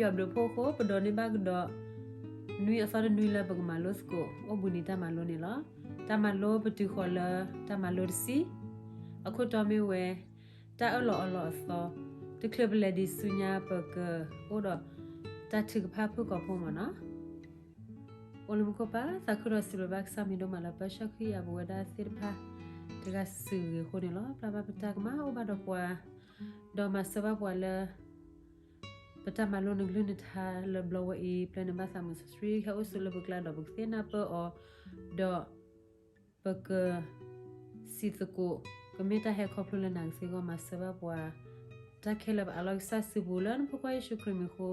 ယွၤဘျုးဖှိၣ်အဃိ ပဒိးန့ၢ်ဘၣ်ကဒီး နွံအသီတနွံလၢပကမၤလိသကိး အိၣ်ဘှံးနံၤတၢ်မၤလိန့ၣ်လီၤ. တၢ်မၤလိပတုၤဃီၤလၢ တၢ်မၤလိတဆံ, အခိၣ်တီမ့ၢ်ဝဲ တၢ်အၢၣ်လီၤအီလီၤအသီ, တချုးပလဲၤဒံးဆူညါ ပကအိၣ်ဒီး တၢ်ထုကဖၣ်ဖုၣ်ကိာ်ဖိမ့ၢ်နီၤ. အိၣ်လၢမူခိၣ်ပၢ် သးခုဒီးစံးဘျုးဘၣ်ကစၢ်မံၤဒိၣ်မးလၢပၢဆှၢဃံယၤပဝဲဒၣ်သ့ၣ်တဖၣ် တဂၤစုာ်ဂ့ၤအဃိန့ၣ်လီၤ. ပျၢ်ဘၣ်ပတၢ်ကမၣ်အိၣ်ဘၣ်ဒီးပှၤ, ဒီးမၤစၢၤဘၣ်ပှၤလၢ ပတၢ်မၤလိနကလုၢ်နထါလၢဘျီဝဲအံၤ ပျဲန့ၢ်ဘၣ်သးမုာ်စီဆှံ ဟဲအိၣ်ဆိးလၢပကျါဒီးပကသ့ၣ်နၢ်ပၢၢ်အီၤ, ဒီး ပက စံးသကိး ကမ့ၢ်တၢ်ဟဲခီဖျိလၢနၤကသ့အဂီၢ် မၤစၢၤဘၣ်ပှၤ တၢ်ခဲလၢာ်ပအးလီၢ်ကစၢ်စုပူၤ လၢနဖိခွါယ့ၣ်ၡူးခရံာ်မံၤ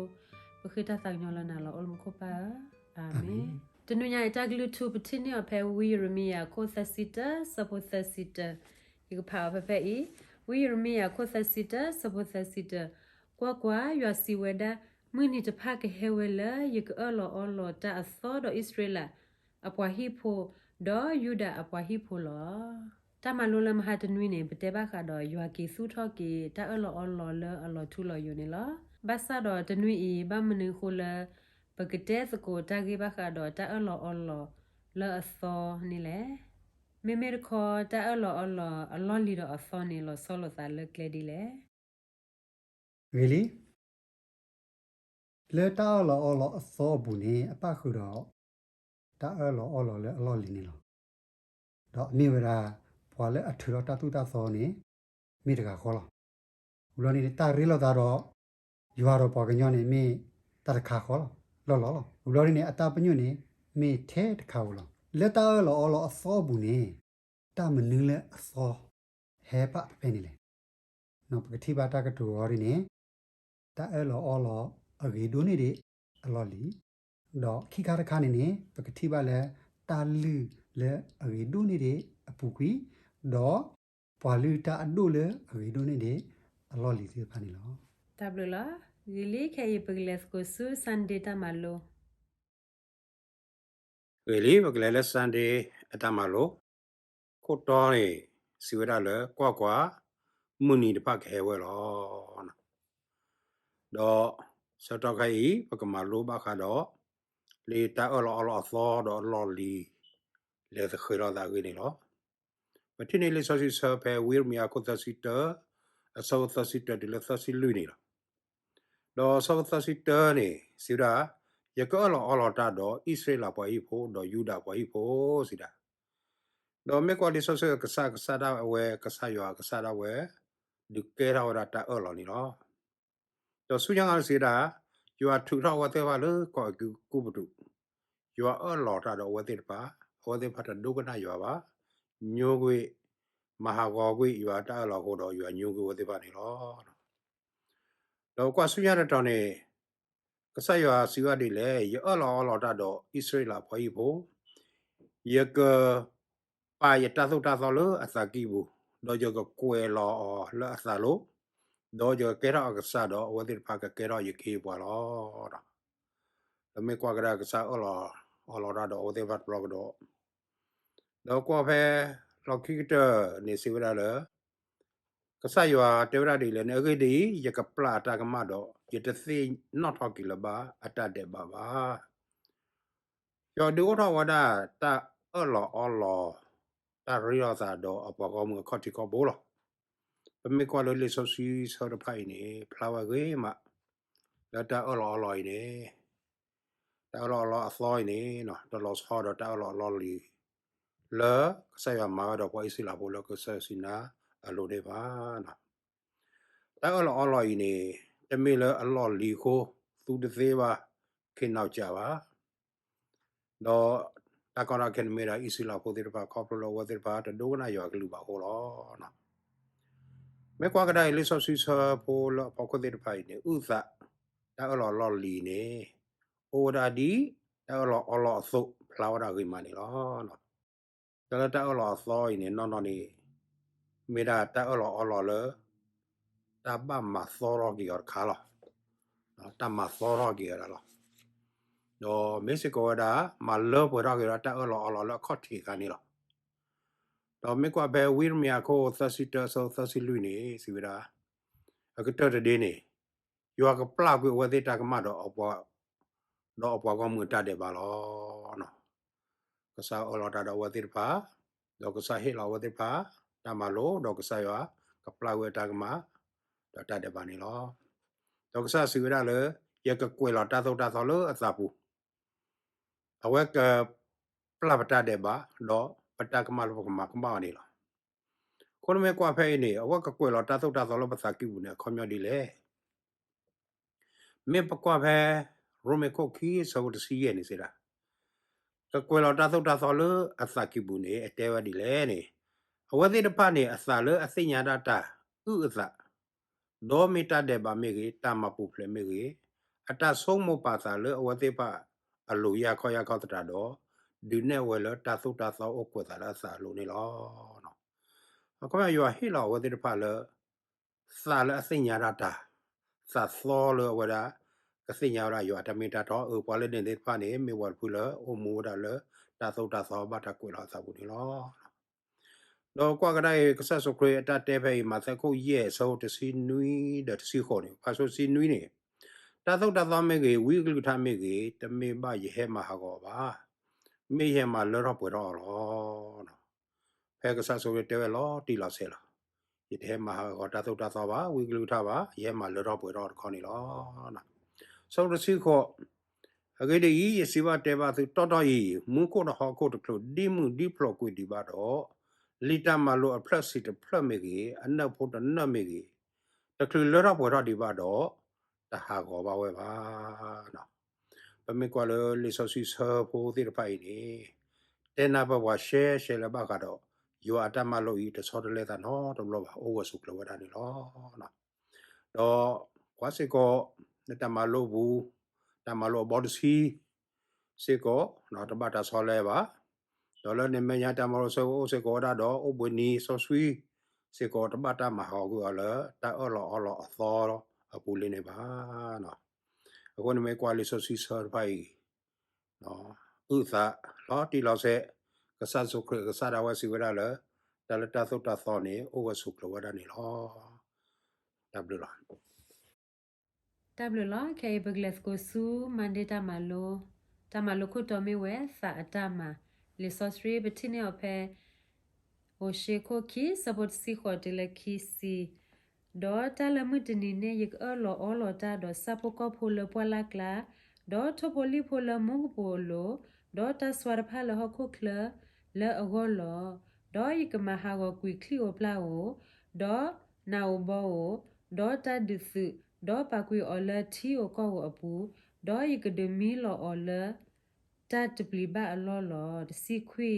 အဃိ ပဃ့တၢ်သးကညီၤလၢနၤလီၤ. အိၣ်လၢမူခိၣ်ပၢ်ဧၢ, အၤမ့ၣ်. တနွံညါအံၤတၢ်ကလုၢ်ထူ ပထံၣ်န့ၢ်အီၤဖဲဝံယံးရမံယၤ အခိၣ်သၢဆံတၢ ဆၢဖိသၢဆံတၢ, ယကဖးအီၤဖဲဖဲအံၤ, ဝံယံးရမံယၤ အခိၣ်သၢဆံတၢ ဆၢဖိသၢဆံတၢ, ကွၢ်ကွၢ်, ယွၤစံးဝဲဒၣ်, မုၢ်နံၤတဖၣ်ကဟဲဝဲလၢ ယကအၢၣ်လီၤအီလီၤတၢ်အသီဒီးအံၣ်စရ့လး အပှၤဟံၣ်ဖိ, ဒီးယူဒၤအပှၤဟံၣ်ဖိလီၤ. တၢ်မၤလိလၢမဟါတနွံန့ၣ် ပတဲဘၣ်ဃးဒီးယွၤက့ၤသူၣ်ထီၣ်က့ၤ တၢ်အၢၣ်လီၤအီလီၤလၢအလီၤထူလီၤယိာ်န့ၣ်လီၤ. ဘၣ်ဆၣ်ဒီးတနွံအံၤ ဘၣ်မနုၤအဃိလၢ ပကတဲသကိးတၢ်ဂ့ၢ်ဘၣ်ဃးဒီး တၢ်အၢၣ်လီၤအီလီၤလၢအသီန့ၣ်လဲၣ်. မ့မ့ၢ်တခီ တၢ်အၢၣ်လီၤအီလီၤအလီၢ်လံၤဒီးအသီန့ၣ် လီၤဆီလိာ်သးလၢကျဲဒ်လဲၣ်. ဂ့ၤလံ, လၢတၢ်အၢၣ်လီၤအီလီၤအသီအပူၤန့ၣ် အပၣ်ဃုာ်ဒီး တၢ်အၢၣ်လီၤအီလီၤလၢအလီၢ်လံၤန့ၣ်လီၤ. ဒီးအမ့ၢ်ဝဲဒၣ် ပှၤလၢအထုးထီၣ်တၢ်သိၣ်တၢ်သီန့ၣ် မ့ၢ်တဂၤဃီလီၤ. ဝံၤဘျီန့ၣ် တၢ်ရ့လိာ်သးဒီး ယွၤဒီးပှၤကညီန့ၣ် မ့ၢ်တၢ်တခါဃီလီၤ, လီၢ်လီၤလီၤ. ဝံၤဘျီန့ၣ် အတၢ်ပညိၣ်န့ၣ် မ့ၢ်ထဲတခါဧိၤလီၤ. လၢတၢ်အၢၣ်လီၤအီလီၤအသီအပူၤန့ၣ် တၢ်မနုၤလၢအသီ ဟဲပၣ်ဖဲန့ၣ်လဲၣ်. ပကထံၣ်ဘၣ်တၢ်ကတိၤအီၤဒ်န့ၣ် တၢ်အၢၣ်လီၤအီလီၤအဂ့ၤဒိၣ်န့ၢ်ဒံးအလီၢ်လံၤ, ဒီးခံခါတခါန့ၣ်န့ၣ် ပကထံၣ်ဘၣ်လၢ တၢ်လုၢ်လၢအဂ့ၤဒိၣ်န့ၢ်ဒံးအပူၤကွံာ်, ဒီးပှၤလုၢ်တၢ်အဒိၣ်လၢအဂ့ၤဒိၣ်န့ၢ်ဒံးအလီၢ်လံၤသ့ၣ်တဖၣ်န့ၣ်လီၤ. တၢ်ဘျုးလီၤ. ဂ့ၤလံ ခဲအံၤပကလဲၤသကိးဆူ Sunday တၢ်မၤလိ ဂ့ၤလံ, ပကလဲၤလၢ Sunday အတၢ်မၤလိ, ခိၣ်တီန့ၣ် စံးဝဲဒၣ်လၢ ကွၢ်ကွၢ်, မုၢ်နံၤတဖၣ်ကဟဲဝဲလီၤ. ဒီးဆၢကတီၢ်ခဲအံၤ ပကမၤလိဘၣ်ဃးဒီး လၢတၢ်အၢၣ်လီၤအီလီၤအသီဒီးအလီၢ်လံၤ လဲၤသဃဲၤလီၤသးအဂ့ၢ်န့ၣ်လီၤ. ပထံၣ်န့ၢ်လံာ်စီဆှံဆၢဖဲ ဝံယံးရမံယၤ အခိၣ်သၢဆံတၢ, အဆၢဖိသၢဆံတၢတုၤလၢသၢဆံလွံၢ်န့ၣ်လီၤ. ဒီးဆၢဖိသၢဆံတၢန့ၣ် စံးဝဲဒၣ်, ယကအၢၣ်လီၤအီလီၤတၢ်ဒီးအံၣ်စရ့လးပှၤဟံၣ်ဖိ ဒီးယူဒၤပှၤဟံၣ်ဖိစံးဒၣ်. ဒီးမ့ၢ်ကွၢ်လံာ်စီဆှံကစၢ်ကစၢ်ဒၣ်ဝဲ ကစၢ်ယွၤကစၢ်ဒၣ်ဝဲ ဒုးကဲထီၣ်ဝဲဒၣ်တၢ်အၢၣ်လီၤန့ၣ်လီၤ. ဒီးဆူညါဂၤစံးဝဲဒၣ်, ယွၤထုးထီၣ်အဝဲသ့ၣ်တဖၣ်လၢကီၢ်အဲၤကူပတူး, ယွၤအၢၣ်လီၤတၢ်ဒီးအဝဲသ့ၣ်တဖၣ်, အဝဲသ့ၣ်တဖၣ်တဒိကနၣ်ယွၤဘၣ်, ညိကွံာ်, မၤဟးဂီၤကွံာ်ယွၤတၢ်အၢၣ်လီၤအဃိဒီး ယွၤညိကွံာ်အဝဲသ့ၣ်တဖၣ်န့ၣ်လီၤ. ဒီးကွၢ်ဆူညါတတီၤန့ၣ် ကစၢ်ယွၤစံးဝဲဒ်လဲၣ်, ယအၢၣ်လီၤအီလီၤတၢ်ဒီးအံၣ်စရ့လးပှၤဟံၣ်ဖိ, ယကပာ်ယတၢ်သိၣ်တၢ်သီလၢအသးကံၢ်ပူၤ, ဒီးယကကွဲးလီၤအီၤလၢအသးလိၤ, ဒီးယကကဲထီၣ်အကစၢ်ဒီးအဝဲသ့ၣ်တဖၣ်ကကဲထီၣ်ယကဟ့ၣ်ပှၤလီၤ. ဒီးမ့ၢ်ကွၢ်ကဒါကစၢ်အၢၣ်လီၤအီလီၤတၢ်ဒီးအဝဲသ့ၣ်တဖၣ်တဘျီကဒီး, ဒီးကွၢ်ဖဲလီၢ်ခံကတၢၢ်န့ၣ်စံးဝဲဒၣ်လၢ ကစၢ်ယွၤတဲဝဲဒၣ်ဒ်လဲၣ်န့ၣ်, အဂ့ၢ်ဒ်အံၤ, ယကပျၢ်အတၢ်ကမၣ်ဒီး ယတသ့ၣ်နီၣ်ထီၣ်က့ၤလၢၤဘၣ်အတၢ်ဒဲးဘးဘၣ်. ယွၤဒုးအိၣ်ထီၣ်ဝဲဒၣ်တၢ်အၢၣ်လီၤအီလီၤ, တၢ်ရ့လိာ်သးဒီးအပှၤဂီၢ်မုၢ်အခီၣ်ထံးခီၣ်ဘိလီၤ. ပမ့ၢ်ကွၢ်လၢလံာ်စီဆှံဆၢတဖၣ်အံၤန့ၣ် ဖျါဝဲဂ့ၤမး လၢတၢ်အၢၣ်လီၤအီလီၤအံၤန့ၣ် တၢ်အၢၣ်လီၤအီလီၤအသီအံၤန့ၣ် တလီၤဆီဒီးတၢ်အၢၣ်လီၤအီလီၤလံၤ လၢကစၢ်ယွၤမၤဝဲဒီးပှၤအံၣ်စရ့လးဖိလၢကစၢ်ယွၤစုနၤအလိၤန့ၣ်ဘၣ်. တၢ်အၢၣ်လီၤအီလီၤအံၤန့ၣ် တမ့ၢ်လၢအလီၢ်လံၤအဃိ သူတသ့ဘၣ်, ခ့နီၢ်ကၠးဘၣ်. ဒီးတၢ်ကီတၢ်ခဲန့ၣ်မ့ၢ်ဒၣ်အံၣ်စရ့လးဖိသ့ၣ်တဖၣ် ခီဖျိလၢအဝဲသ့ၣ်တဖၣ်တဒိကနၣ်ယွၤအကလုၢ်ဘၣ်အဃိလီၤ. မ့ၢ်ကွၢ်ကဒါအံၤ လံာ်စီဆှံဆၢဖိလၢအဖီခိၣ်သ့ၣ်တဖၣ်အံၤန့ၣ် အုၣ်သး တၢ်အၢၣ်လီၤအီလီၤလံၤန့ၣ် အိၣ်ဝဲဒၣ်ဒ်တၢ်အၢၣ်လီၤအီလီၤအသိး ဖျါဝဲဒၣ်ဂ့ၤမးန့ၣ်လီၤ. တၢ်လၢတၢ်အၢၣ်လီၤအသီအံၤန့ၣ် နီၢ်နီၢ်န့ၣ် မ့ၢ်ဒၣ်တၢ်အၢၣ်လီၤအီလီၤလၢ တၢ်ဘၣ်မၤသီထီၣ်က့ၤအီၤတခါလီၤ. တၢ်မၤသီထီၣ်က့ၤအီၤဒၣ်လီၤ. ဒီးမ့ၢ်စ့ၢ်ကီးဝဲဒၣ် မၤလၢပှဲၤထီၣ်က့ၤဒီးတၢ်အၢၣ်လီၤအီလီၤလၢအခီၣ်ထံးအခါန့ၣ်လီၤ. ဒီးမ့ၢ်ကွၢ်ဖဲဝံယံးရမံယၤအခိၣ်သၢဆံတၢ အဆၢသၢဆံလွံၢ်န့ၣ် စံးဝဲဒၣ်, အကတၢၢ်တဒ့န့ၣ် ယွၤကပျၢ်ကွံာ်အဝဲသ့ၣ်တၢ်ကမၣ်ဒီး ဒီးအပှၤဂီၢ်မုၢ်အတၢ်ဒဲးဘးလီၤ. ကစၢ်အၢၣ်လီၤတၢ်ဒီးအဝဲသ့ၣ်တဖၣ်, ဒီးကစၢ်ဟ့ၣ်လီၤအဝဲသ့ၣ်တဖၣ် တၢ်မၤလိ, ဒီးကစၢ်ယွၤကပျၢ်ကွံာ်အတၢ်ကမၣ် ဒီးတၢ်ဒဲးဘးန့ၣ်လီၤ. ဒီးကစၢ်စံးဝဲဒၣ်လၢ ယကကွဲးလီၤတၢ်သိၣ်တၢ်သီလၢအသးပူၤ, အဝဲကပျၢ်ပတၢ်ဒဲးဘး, ဒီးပတၢ်ကမၣ်လၢပကမၤကမၣ်အီၤန့ၣ်လီၤ. အဃိန့ၣ်မ့ၢ်ကွၢ်ဖဲအံၤန့ၣ် အဝဲကကွဲးလီၤတၢ်သိၣ်တၢ်သီလၢပသးကံၢ်ပူၤန့ၣ် အခီပညီဒ်လဲၣ်. မ့ၢ်ပကွၢ်ဖဲ ရိမ့ၤခိၣ်ခံ အဆၢဖိတဆံယဲၢ်န့ၣ်စံးဒၣ်, ကကွဲးလီၤတၢ်သိၣ်တၢ်သီလၢအသးကံၢ်ပူၤန့ၣ် အတဲဝဲဒ်လဲၣ်န့ၣ်, အဝဲသ့ၣ်တဖၣ်န့ၣ် အသးလၢအသ့ၣ်ညါဒၣ်တၢ်အုၣ်အသး, ဒီးမ့ၢ်တၢ်ဒဲးဘးမ့ၢ်ဂ့ၤ, တၢ်မၤပူၤဖျဲးမ့ၢ်ဂ့ၤ, အတၢ်ဆိကမိၣ်ပာ်သးလၢအဝဲသ့ၣ်တဖၣ်အလိၤယၢ်ခီယၢ်ခီသတးဒီး, ဒုးနဲၣ်ဝဲလၢတၢ်သိၣ်တၢ်သီအိၣ်ကွဲးသးလၢအသးအလိၤန့ၣ်လီၤ. အခီပညီ ယွၤဟ့ၣ်လီၤအဝဲသ့ၣ်တဖၣ်လၢ သးလၢအသ့ၣ်ညါဒၣ်တၢ်, သးသီလၢအဝဲဒၣ် ကသ့ၣ်ညါဝဲဒၣ်ယွၤအတၢ်မ့ၢ်တၢ်တီ, အၢ ပှၤလၢန့ၣ်သ့ၣ်တဖၣ်န့ၣ် မ့ၢ်ပှၤတဖုလၢအိၣ်မူဝဲဒၣ်လၢ တၢ်သိၣ်တၢ်သီဘၣ်တၢ်ကွဲးလီၤအသးပူၤန့ၣ်လီၤ. ဒီးကွၢ်ကဒါအံၤ ကစၢ်ယ့ၣ်ၡူးခရံာ်အတၢ်တဲဖဲအံၤ မးသဲခိၣ်ယဲၢ် အဆၢဖိတဆံနွံဒီးတဆံဃိးန့ၣ်, ဖးဆူတဆံနွံန့ၣ်, တၢ်သိၣ်တၢ်သီမ့ၢ်ဂ့ၤ, ဝံအကလုၢ်ကထါမ့ၢ်ဂ့ၤ, တမ့ၢ်ဘၣ်ယဟဲမၤဟးဂီၤအီၤဘၣ်, မ့ၢ်ယဟဲမၤလၢထီၣ်ပှဲၤထီၣ်အီၤလီၤ. ဖဲကစၢ်ယ့ၣ်ၡူးခရံာ်တဲဝဲလီၤတံၢ်လီၤဆဲးလီၤ. ယတဟဲမၤဟးဂီၤတၢ်သိၣ်တၢ်သီဘၣ်, ဝံအကလုၢ်ကထါဘၣ်, ယဟဲမၤလၢထီၣ်ပှဲၤထီၣ်တခီန့ၣ်လီၤ. ဆၢဖိတဆံဃိး, အဂ့ၢ်ဒ်အံၤ, ယစံးဘၣ်တဲဘၣ်သုတီတီအံၤ, မူခိၣ်ဒီးဟီၣ်ခိၣ်တချုးဒံမုၢ်ဒံဖျိးကွံာ်ဒံးဘၣ်ဒီး, လံာ်တၢ်မၤလိာ်အဖျၢၣ်ဆံးတဖျၢၣ်မ့ၢ်ဂ့ၤ, အနၢၣ်ဖိတနၢၣ်မ့ၢ်ဂ့ၤ, တချုးလၢထီၣ်ပှဲၤထီၣ်ဒံးဘၣ်ဒီး, တဟးဂီၤဘၣ်ဝဲဘၣ်. ပမ့ၢ်ကွၢ်လၢလံာ်စီဆှံဆၢဖိသ့ၣ်တဖၣ်အံၤန့ၣ်, တဲနၢ်ပၢၢ်ပှၤရှဲရှဲလၢဘၣ်ဃးဒီး ယွၤအတၢ်မၤလိာ်အံၤ တဆီတလဲသးနီတဘျီဘၣ်, အိၣ်ဂၢၢ်ဆိးကျၢၤဝဲဒၣ်န့ၣ်လီၤ. ဒီးကွၢ်စ့ၢ်ကီး လၢတၢ်မၤလိပူၤ, တၢ်မၤလိအဘီတဆံစ့ၢ်ကီး တဘၣ်တၢ်ဆီလဲဘၣ်. ဒီးလၢန့ၣ်မဲာ်ညါတၢ်မၤလိဆၢအိၣ်စ့ၢ်ကီးဝဲဒၣ်ဒီး အိၣ်ဘှံးနံၤစီဆှံစ့ၢ်ကီး တဘၣ်တၢ်မၤဟးဂီၤကွံာ်အီၤလၢ တၢ်အၢၣ်လီၤအီလီၤအသီအပူၤလံန့ၣ်ဘၣ်. အဃိန့ၣ်မ့ၢ်ကွၢ်လံာ်စီဆှံဆၢတဖၣ်အံၤ အုၣ်သးလီၤတံၢ်လီၤဆဲး, ကစၢ်ယ့ၣ်ၡူးခရံာ်ကစၢ်ဒၣ်ဝဲစံးဝဲဒၣ်လၢ တၢ်လၢတၢ်သိၣ်တၢ်သီန့ၣ် အိၣ်ဂၢၢ်ဆိးကျၢၤဝဲဒၣ်န့ၣ်လီၤ. တၢ်ဘျုးလီၤ. တၢ်ဘျုးလီၤ. ခဲအံၤပကလဲၤသကိးဆူ Monday တၢ်မၤလိ, တၢ်မၤလိခိၣ်တီမ့ၢ်ဝဲ သးအတၢ်မၤ, လံာ်စီဆှံပထံၣ်န့ၢ်အီၤဖဲ ဟိၤၡ့ခိၣ်ခံ ဆၢဖိတဆံဃိးတုၤလၢခံဆံ, ဒီးတၢ်လၢမုၢ်တနံၤန့ၣ် ယကအၢၣ်လီၤအီလီၤတၢ်ဒီးဆၣ်ဖိကီၢ်ဖိလၢပှၢ်လၢ်ကျါ, ဒီးထိၣ်ဖိလံၣ်ဖိလၢမူကပိာ်အလိၤ, ဒီးတၢ်စွါတဖၣ်လၢဟီၣ်ခိၣ်ချၢလၢအဂီၢ်လီၤ. ဒီးယကမၤဟးဂီၤကွံာ်ချံၣ်ဧိၤပျၢ်ဧိၤ, ဒီးနးဧိၤဘီဧိၤ, ဒီးတၢ်ဒုးသုး, ဒီးပာ်ကွံာ်အီၤလၢထံဧိၤကီၢ်ဧိၤအပူၤ, ဒီးယကဒုးမံလီၤအီၤလၢ တၢ်တပျံၤဘၣ်အလီၢ်လီၤ. တဆံခွံ,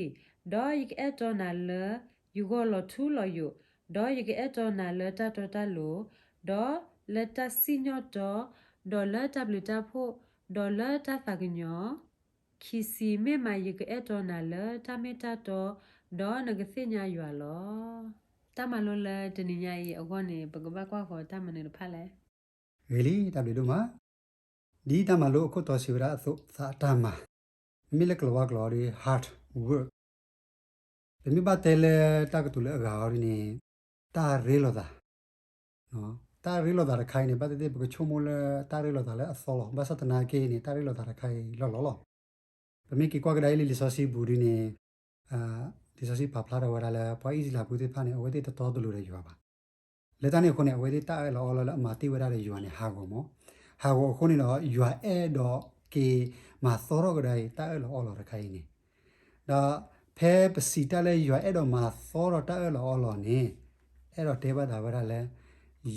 ဒီးယကအဲၣ်တီနၤလၢ ယဂီၢ်လီၤထူလီၤယိာ်, ဒီးယကအဲၣ်တီနၤလၢတၢ်တီတၢ်လိၤ, ဒီးလၢတၢ်စံၣ်ညီၣ်တီ, ဒီးလၢတၢ်ဘျုးတၢ်ဖှိၣ်, ဒီးလၢတၢ်သးကညီၤ, ခံဆံ, မ့ၢ်မးယကအဲၣ်တီနၤလၢတၢ်မ့ၢ်တၢ်တီ, ဒီးနကသ့ၣ်ညါယွၤလီၤ. တၢ်မၤလိလၢတနံၤညါအံၤအဂီၢ်န့ၣ် ပကဘၣ်ကွၢ်ဃီၤတၢ်မနုၤတဖၣ်လဲၣ်. ဂ့ၤလံ, တၢ်ဘျုးဒိၣ်မး. ဒ်တၢ်မၤလိအခိၣ်တီစံးဝဲဒၣ်အသိး သးအတၢ်မၤ, မ့မ့ၢ်လၢကလၤဝါကျိာ်အီၤဒီး hard work. ပမ့ၢ်ဘၣ်တဲလၢတၢ်ကတိၤလၢအဂၤအီၤဒ်န့ၣ်, တၢ်ရ့လိာ်သး, တၢ်ရ့လိာ်သးတခါအံၤန့ၣ် ဘၣ်သ့ၣ်သ့ၣ်ပကဆိကမိၣ်လၢတၢ်ရ့လိာ်သးလၢအသီလီၤ. ဘၣ်ဆၣ်သနာ်က့န့ၣ် တၢ်ရ့လိာ်သးတခါအံၤလီၢ်လီၢ်လီၤ. ပမ့ၢ်က့ၤကွၢ်ကဒါအံၤလၢလံာ်စီဆှံပူၤဒ်န့ၣ်, လံာ်စီဆှံပာ်ဖျါထီၣ်ဝဲဒၣ်လၢ ပှၤအံၣ်စရ့လးဖိသ့ၣ်တဖၣ်န့ၣ် အဝဲသ့ၣ်တတီတလိၤဒီးယွၤဘၣ်. လၢတၢ်န့ၣ်အဃိန့ၣ် အဝဲသ့ၣ်တၢ်အၢၣ်လီၤအီလီၤလၢအမၤတ့ၢ်ဝဲဒၣ်ဒီးယွၤန့ၣ် ဟးဂီၤမး, ဟးဂီၤအဃိန့ၣ်ဒီး ယွၤအဲၣ်ဒိးက့ၤမၤသီထီၣ်ကဒါအံၤ တၢ်အၢၣ်လီၤအီလီၤတခါအံၤန့ၣ်, ဒီးဖဲပစံးတၢ်လၢယွၤအဲၣ်ဒိးမၤသီထီၣ်တၢ်အၢၣ်လီၤအီလီၤန့ၣ်, အဲၣ်ဒိးတဲဘၣ်သးဝဲဒၣ်လၢ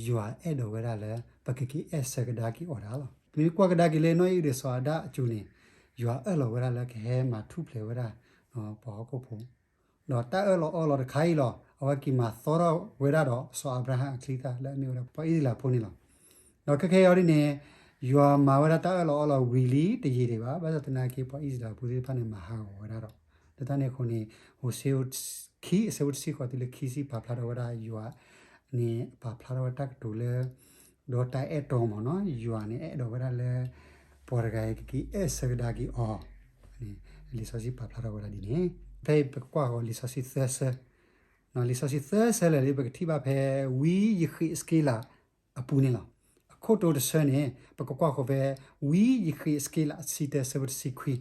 ယွၤအဲၣ်ဒိးဝဲဒၣ်လၢ ပကက့ၤအဲၣ်ဆၢကဒါက့ၤအီၤဒၣ်လီၤ. ပမ့ၢ်ကွၢ်ကဒါက့ၤလၢနီၢ်အံၣ်ဒီးစီၤအၤဒၣ်အစိၤန့ၣ်, ယွၤအၢၣ်လီၤဝဲဒၣ်လၢကဟဲမၤထူၣ်ဖျဲးဝဲဒၣ် ပှၤဟီၣ်ခိၣ်ဖိ ဒီးတၢ်အၢၣ်လီၤအီလီၤတခါအံၤလီၤ. အဝဲက့ၤမၤသီထီၣ်ဝဲဒၣ်ဒီးစီၤအၤဘြၤဟၣ်အချံအသၣ်လၢအမ့ၢ်ဝဲဒၣ်ပှၤအံၣ်စရ့လးဖိန့ၣ်လီၤ. ဒီးခဲခဲအံၤအီၤဒ်န့ၣ်, ယွၤမၤဝဲဒၣ်တၢ်အၢၣ်လီၤအီလီၤဝံၤလံတယံာ်ဒံးဘၣ်. ဘၣ်ဆၣ်သနာ်က့ ပှၤအံၣ်စရ့လးဖိသ့ၣ်တဖၣ်န့ၣ် မၤဟးဂီၤဝဲဒၣ်ဒီး, လၢတၢ်န့ၣ်အဃိန့ၣ်, ဟိၤၡ့ ခံအဆၢဖိတဆံဃိးတုၤလၢခံဆံပာ်ဖျါထီၣ်ဝဲဒၣ်ယွၤန့ၣ် ပာ်ဖျါထီၣ်ဝဲတၢ်ကတိၤလၢ ဒီးတၢ်အဲၣ်တီမးနီၤ, ယွၤန့ၣ်အဲၣ်ဒိးဝဲဒၣ်လၢ ပှၤတဂၤအံၤကက့ၤအဲၣ်ဆၢကဒါက့ၤအီၤ, လံာ်စီဆှံပာ်ဖျါထီၣ်ဝဲဒၣ်ဒ်န့ၣ်. ဖဲအံၤပကကွၢ်ဃီၤလံာ်စီဆှံသၢဆၢ, လံာ်စီဆှံသၢဆၢလၢာ်လံ ပကထံၣ်ဘၣ်ဖဲဝံယဃ့းစက့လးအပူၤန့ၣ်လီၤ. ခိၣ်တီတဆၢန့ၣ် ပကကွၢ်ဃီၤဖဲ ဝံယဃ့းစက့လး အဆံတၢ ဆၢဖိတဆံခွံ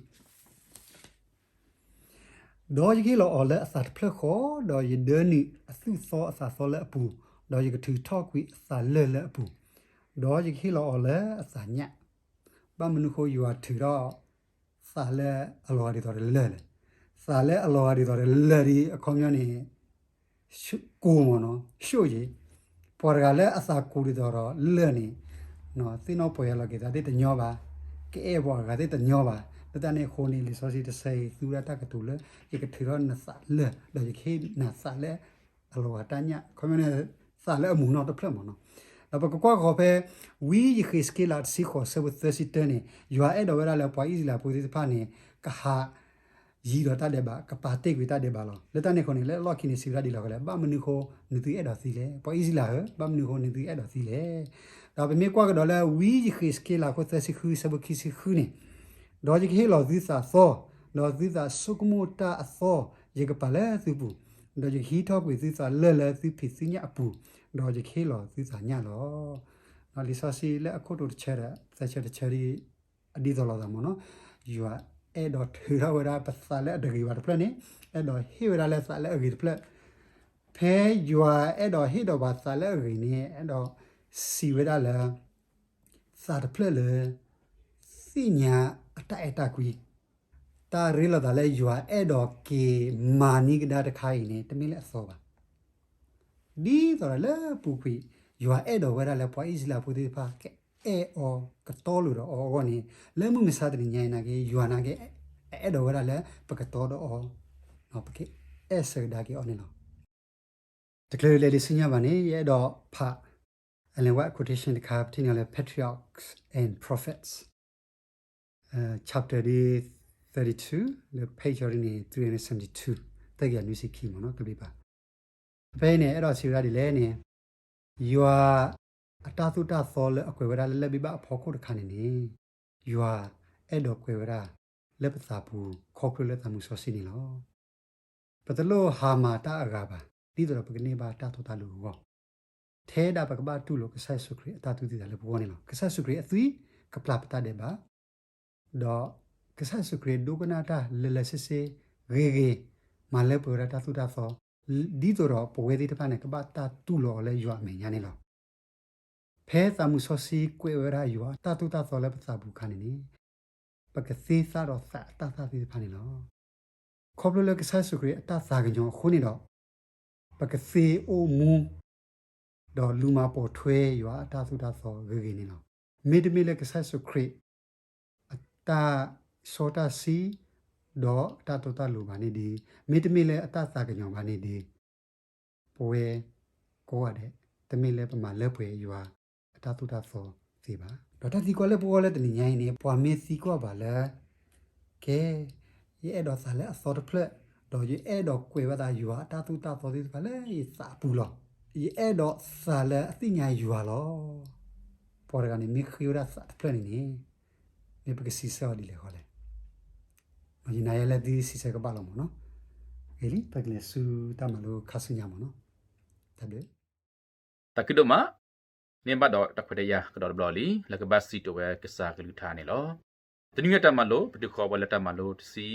ဒီးယကဟ့ၣ်လီၤအီၤလၢအသးတဖျၢၣ်ဃီ, ဒီးယဒၢနုာ်အသူၣ်သီအသးသီလၢအပူၤ, ဒီးယကထုးထီၣ်ကွံာ်အသးလၢၢ်လၢအပူၤ, ဒီးယကဟ့ၣ်လီၤအီၤလၢအသးညၣ်. ဘၣ်မနုၤဃိယွၤထုးထီၣ် သးလၢအလီၤဂာ်ဒ်သိးဒီးလၢၢ်လဲၣ်. သးလၢအလီၤဂာ်ဒ်သိးဒီးလၢၢ်ဒ်အခီပညီန့ၣ် ကိၢ်မ့ၢ်နီၤ, ဆိၣ်ယံၤ, ပှၤတဂၤလၢအသးကိၢ်ဒ်သိးဒီးလၢၢ်န့ၣ် သ့ၣ်နီၣ်ပှဲၤအလီၤက့ၤသးသ့ၣ်တညီဘၣ်, ကအဲၣ်ပှၤဂၤသ့ၣ်တညီဘၣ်. လၢတၢ်န့ၣ်အဃိန့ၣ် လံာ်စီဆှံတဆၢအံၤ သူဝဲဒၣ်တၢ်ကတိၤလၢ ယကထုးထီၣ်နသးလၢၢ်, ဒီးယကဟ့ၣ်နၤသးလၢအလီၤဂာ်တၢ်ညၣ်, ခီပညီန့ၣ် သးလၢအမုာ်နီၢ်တဖျၢၣ်မ့ၢ်နီၤ. ဒီးပကကွၢ်ဃီၤဖဲ ဝံယဃ့းစက့လး တဆံဃိး ဆၢဖိသၢဆံတၢန့ၣ် ယွၤအဲၣ်ဒိးဝဲဒၣ်လၢပှၤအံၣ်စရ့လးဖိသ့ၣ်တဖၣ်န့ၣ် ကဟး ယံၤဒီးတၢ်ဒဲးဘး, ကပာ်တ့ၢ်ကွံာ်တၢ်ဒဲးဘးလီၤ. လၢတၢ်န့ၣ်အဃိန့ၣ် လၢအလီၢ်ခံန့ၣ် စံးဝဲဒၣ်ဒ်လဲၣ်ဃီလဲၣ်, ဘၣ်မနုၤဃိနသုအဲၣ်ဒိးသံလဲၣ်. ပှၤအံၣ်စရ့လးဧၢ, ဘၣ်မနုၤဃိနသုအဲၣ်ဒိးသံလဲၣ်. ဒီးပမ့ၢ်ကွၢ်ကဒီးလၢ ဝံယဃ့းစက့လး အခိၣ်သၢဆံဃု ဆၢဖိခံဆံဃုန့ၣ်, ဒီးယကဟ့ၣ်လီၤသုသးသီ, ဒီးသုသးဆိကမိၣ်တၢ်အသီ ယကပာ်လၢသုပူၤ, ဒီးယကဟံးထီၣ်ကွံာ်သုသးလၢၢ်လၢသုဖံးသုညၣ်အပူၤ, ဒီးယကဟ့ၣ်လီၤသုသးညၣ်လီၤ. လံာ်စီဆှံလၢအခိၣ်တီတဆၢဒီး သၢဆၢတဆၢ ဒ်သိးလိာ်သးမ့ၢ်နီၤ, ယွၤအဲၣ်ဒိးထုးထီၣ်ဝဲဒၣ်ပသးလၢအတဂ့ၤဘၣ်တဖျၢၣ်န့ၣ် အဲၣ်ဒိးဟ့ၣ်ဝဲဒၣ်လၢသးလၢအဂ့ၤတဖျၢၣ်. ဖဲယွၤအဲၣ်ဒိးဟ့ၣ်ဒီးပှၤသးလၢအဂ့ၤန့ၣ် အဲၣ်ဒိးစံးဝဲဒၣ်လၢ သးတဖျၢၣ်လၢ သ့ၣ်ညါအတၢ်အဲၣ်တၢ်ကွံ, တၢ်ရ့လိာ်သးလၢယွၤအဲၣ်ဒိးက့ၤမၤန့ၢ်ကဒါတခါအံၤန့ၣ် တမ့ၢ်လၢအသီဘၣ်. ဒ်သိးဒီးလၢပူၤကွံာ် ယွၤအဲၣ်ဒိးဝဲဒၣ်လၢပှၤအံၣ်စရ့လးဖိသ့ၣ်တဖၣ် ကအဲၣ်အီၤကတီလိၤဒီးအီၤအဂီၢ်န့ၣ်, လၢမုၢ်မဆါတနံၤညါအံၤနာ်က့ ယွၤနာ်က့ အအဲၣ်ဒိးဝဲဒၣ်လၢပကတီဒီးအီၤ, ပကအဲၣ်ဆၢကဒါက့ၤအီၤန့ၣ်လီၤ. တချုးလဲၤဒံးဆူညါဘၣ်န့ၣ် ယအဲၣ်ဒိးဖး Ellen White quotation တခါ ပထံၣ်န့ၢ်အီၤလၢ Patriarchs and Prophets, chapter ဒ် thirty-two, လၢ page အီၤဒ်န့ၣ် three hundred seventy-two, သၢကယၤနွံဆံခံမ့ၢ်နီၤ ကဘျံးပၤ. ဖဲအံၤန့ၣ် အဲၣ်ဒိးစံးဝဲဒၣ်ဒ်လဲၣ်န့ၣ်, ယွၤအတၢ်သိၣ်တၢ်သီလၢအကွဲးဝဲဒၣ်လၢလၢၢ်ဘ့ၣ်ဘၣ်အဖီခိၣ်တခါန့ၣ်န့ၣ်, ယွၤအဲၣ်ဒိးကွဲးဝဲဒၣ် လၢပသးပူၤ ခီဖျိလၢသးမုၢ်စီဆှံန့ၣ်လီၤ. ပတလိၣ်ဟါမၢ်တၢ်အဂၤဘၣ်, ဒ်သိးဒီးပကန့ၢ်ဘၣ်တၢ်တီတၢ်လိၤအဂီၢ်, ထဲဒၣ်ပကဘၣ်တူၢ်လိာ်ကစၢ်ယ့ၣ်ၡူးခရံာ်အတၢ်သူၣ်သံသးလၢပဂီၢ်န့ၣ်လီၤ. ကစၢ်ယ့ၣ်ၡူးခရံာ်အသွံၣ်ကပျၢ်ပတၢ်ဒဲးဘး, ဒီးကစၢ်ယ့ၣ်ၡူးခရံာ်ဒိကနၣ်တၢ်လၢလၢဆ့ဆ့ဂ့ၤဂ့ၤ, မၤလၢပှဲၤဝဲဒၣ်တၢ်သိၣ်တၢ်သီ, ဒ်သိးဒီးပဝဲသ့ၣ်တဖၣ်န့ၣ် ကဘၣ်တၢ်တူၢ်လိာ်အီၤလၢယွၤအမဲာ်ညါန့ၣ်လီၤ. ဖဲသးမုၢ်စီဆှံကွဲးဝဲဒၣ်ယွၤအတၢ်သိၣ်တၢ်သီလၢပသးပူၤအခါန့ၣ်န့ၣ်, ပကသ့သၣ်ဒီးသးအတၢ်သၣ်သ့ၣ်တဖၣ်န့ၣ်လီၤ. ခီဖျိလၢကစၢ်ယ့ၣ်ၡူးခရံာ်အတၢ်သးကညီၤအဃိန့ၣ်ဒီး, ပကသ့အိၣ်မူ ဒီးလူၤမၤပိာ်ထွဲယွၤအတၢ်သိၣ်တၢ်သီဂ့ၤဂ့ၤန့ၣ်လီၤ. မ့တမ့ၢ်လၢကစၢ်ယ့ၣ်ၡူးခရံာ် အတၢ်စီတၢ်ဆှံ ဒီးအတၢ်တီတၢ်လိၤဘၣ်န့ၣ်ဒီး, မ့တမ့ၢ်လၢအတၢ်သးကညီၤဘၣ်န့ၣ်ဒီး, ပဝဲကိးဂၤဒဲး တမ့ၢ်လၢပမၤလၢပှဲၤယွၤအတၢ်သိၣ်တၢ်သီသ့ဘၣ်. ဒီးတၢ်သံကွၢ်လၢပဂီၢ်လၢတနံၤညါအံၤန့ၣ်, ပှၤမ့ၢ်သံကွၢ်ဘၣ်လၢ ကဲ, ယအဲၣ်ဒိးသးလၢအသီတဖျၢၣ်, ဒီးယအဲၣ်ဒိးကွဲးဝဲသးယွၤအတၢ်သိၣ်တၢ်သီသ့ၣ်တဖၣ်လၢယသးအပူၤလီၤ. ယအဲၣ်ဒိးသးလၢအသ့ၣ်ညါယွၤလီၤ. ပှၤတဂၤန့ၣ်မ့ၢ်ဃ့ဝဲဒၣ်သးတဖျၢၣ်န့ၣ်န့ၣ်, မ့ၢ်ပကစံးဆၢအီၤဒ်လဲၣ်ဃီလဲၣ်. ယနာ်ယဲလၢသုစံးဆၢကဘၣ်လီၤမ့ၢ်နီၤ. ဂ့ၤလံ, ပကလဲၤဆူတၢ်မၤလိခါဆူညါမ့ၢ်နီၤ. တၢ်ဘျုး သးခုဒိၣ်မး, န့ၢ်ဘၣ်ဒီးတၢ်ခွဲးတၢ်ယာ်ကဒီးတဘျီလံ လၢကဘၣ်စံးထီၣ်ဝဲကစၢ်ကလုၢ်ကထါန့ၣ်လီၤ. တနွံအတၢ်မၤလိ ပတုၤဃီၤဝဲလၢတၢ်မၤလိတဆံ,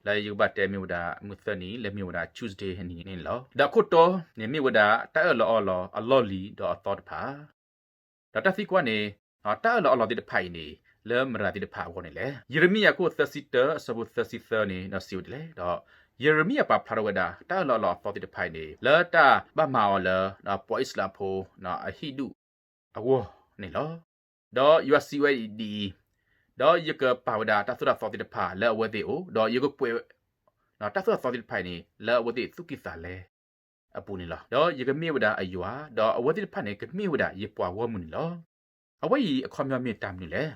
လၢယကဘၣ်တဲမ့ၢ်ဝဲဒၣ်မုၢ်သၢနံၤ လၢမ့ၢ်ဝဲဒၣ် Tuesday နံၤန့ၣ်လီၤ. ဒီးအခိၣ်တီန့ၣ်မ့ၢ်ဝဲဒၣ် တၢ်အၢၣ်လီၤအီလီၤအလီၢ်လံၤဒီးအသီတဖၣ် ဒီးတၢ်သံကွၢ်န့ၣ်, တၢ်အၢၣ်လီၤအီလီၤသ့ၣ်တဖၣ်အံၤန့ၣ် လၢမတၤသ့ၣ်တဖၣ်အဂီၢ်န့ၣ်လဲၣ်. ယံးရမံယၤခိၣ်သၢဆံတၢ အဆၢဖိသၢဆံသၢန့ၣ် ဒီးစံးဝဲဒ်လဲၣ်, ဒီးယံးရမံယၤပာ်ဖျါထီၣ်ဝဲဒၣ် တၢ်အၢၣ်လီၤအီလီၤအသီသ့ၣ်တဖၣ်အံၤန့ၣ် လၢတၢ်ဘၣ်မၤအီၤလၢ ပှၤအံၣ်စရ့လးဖိ အဟံၣ်ဒူၣ်အဂီၢ်န့ၣ်လီၤ. ဒီးယွၤစံးဝဲဒ်အံၤ, ဒီးယကပာ်ဝဲဒၣ်တၢ်သိၣ်တၢ်သီသ့ၣ်တဖၣ်လၢအဝဲသ့ၣ်အအိၣ်, ဒီးယကကွဲး တၢ်သိၣ်တၢ်သီသ့ၣ်တဖၣ်အံၤန့ၣ် လၢအဝဲသ့ၣ်သူၣ်ကံၢ်သးလဲအပူၤန့ၣ်လီၤ. ဒီးယကမ့ၢ်ဝဲဒၣ်အယွၤ, ဒီးအဝဲသ့ၣ်တဖၣ်န့ၣ် ကမ့ၢ်ဝဲဒၣ်ယပှၤဂီၢ်မုၢ်န့ၣ်လီၤ. အဝဲအံၤအခီပညီမ့ၢ်တၢ်မနုၤလဲၣ်.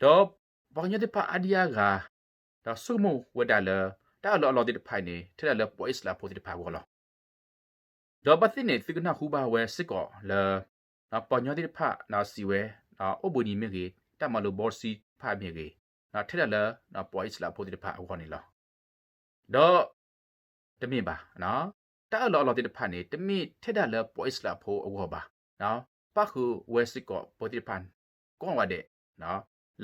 ဒီးပှၤကညီသ့ၣ်တဖၣ်အါဒံအါဂၤ ဒီးဆိကမိၣ်ဝဲဒၣ်လၢ တၢ်အၢၣ်လီၤအီလီၤသ့ၣ်တဖၣ်အံၤန့ၣ် ထဲဒၣ်လၢပှၤအံၣ်စရ့လးဖိသ့ၣ်တဖၣ်အဂီၢ်လီၤ. ဒီးဘၣ်သ့ၣ်န့ၣ် သုကနၢ်ဟူဘၣ်ဝဲစ့ၢ်ကီးလၢ ပှၤကညီသ့ၣ်တဖၣ်စံးဝဲ, အိၣ်ဘှံးနံၤမ့ၢ်ဂ့ၤ, တၢ်မၤလိာ်ဘီတဆံတဖၣ်မ့ၢ်ဂ့ၤ, ထဲဒၣ်လၢ ပှၤအံၣ်စရ့လးဖိသ့ၣ်တဖၣ်အဂီၢ်န့ၣ်လီၤ. ဒီး တမ့ၢ်ဘၣ်, တၢ်အၢၣ်လီၤအီလီၤသ့ၣ်တဖၣ်န့ၣ် တမ့ၢ်ထဲဒၣ်လၢပှၤအံၣ်စရ့လးဖိအဂီၢ်ဘၣ်. ပၣ်ဃုာ်ဝဲစ့ၢ်ကီးပဝဲသ့ၣ်တဖၣ် ကိးဂၤဒဲး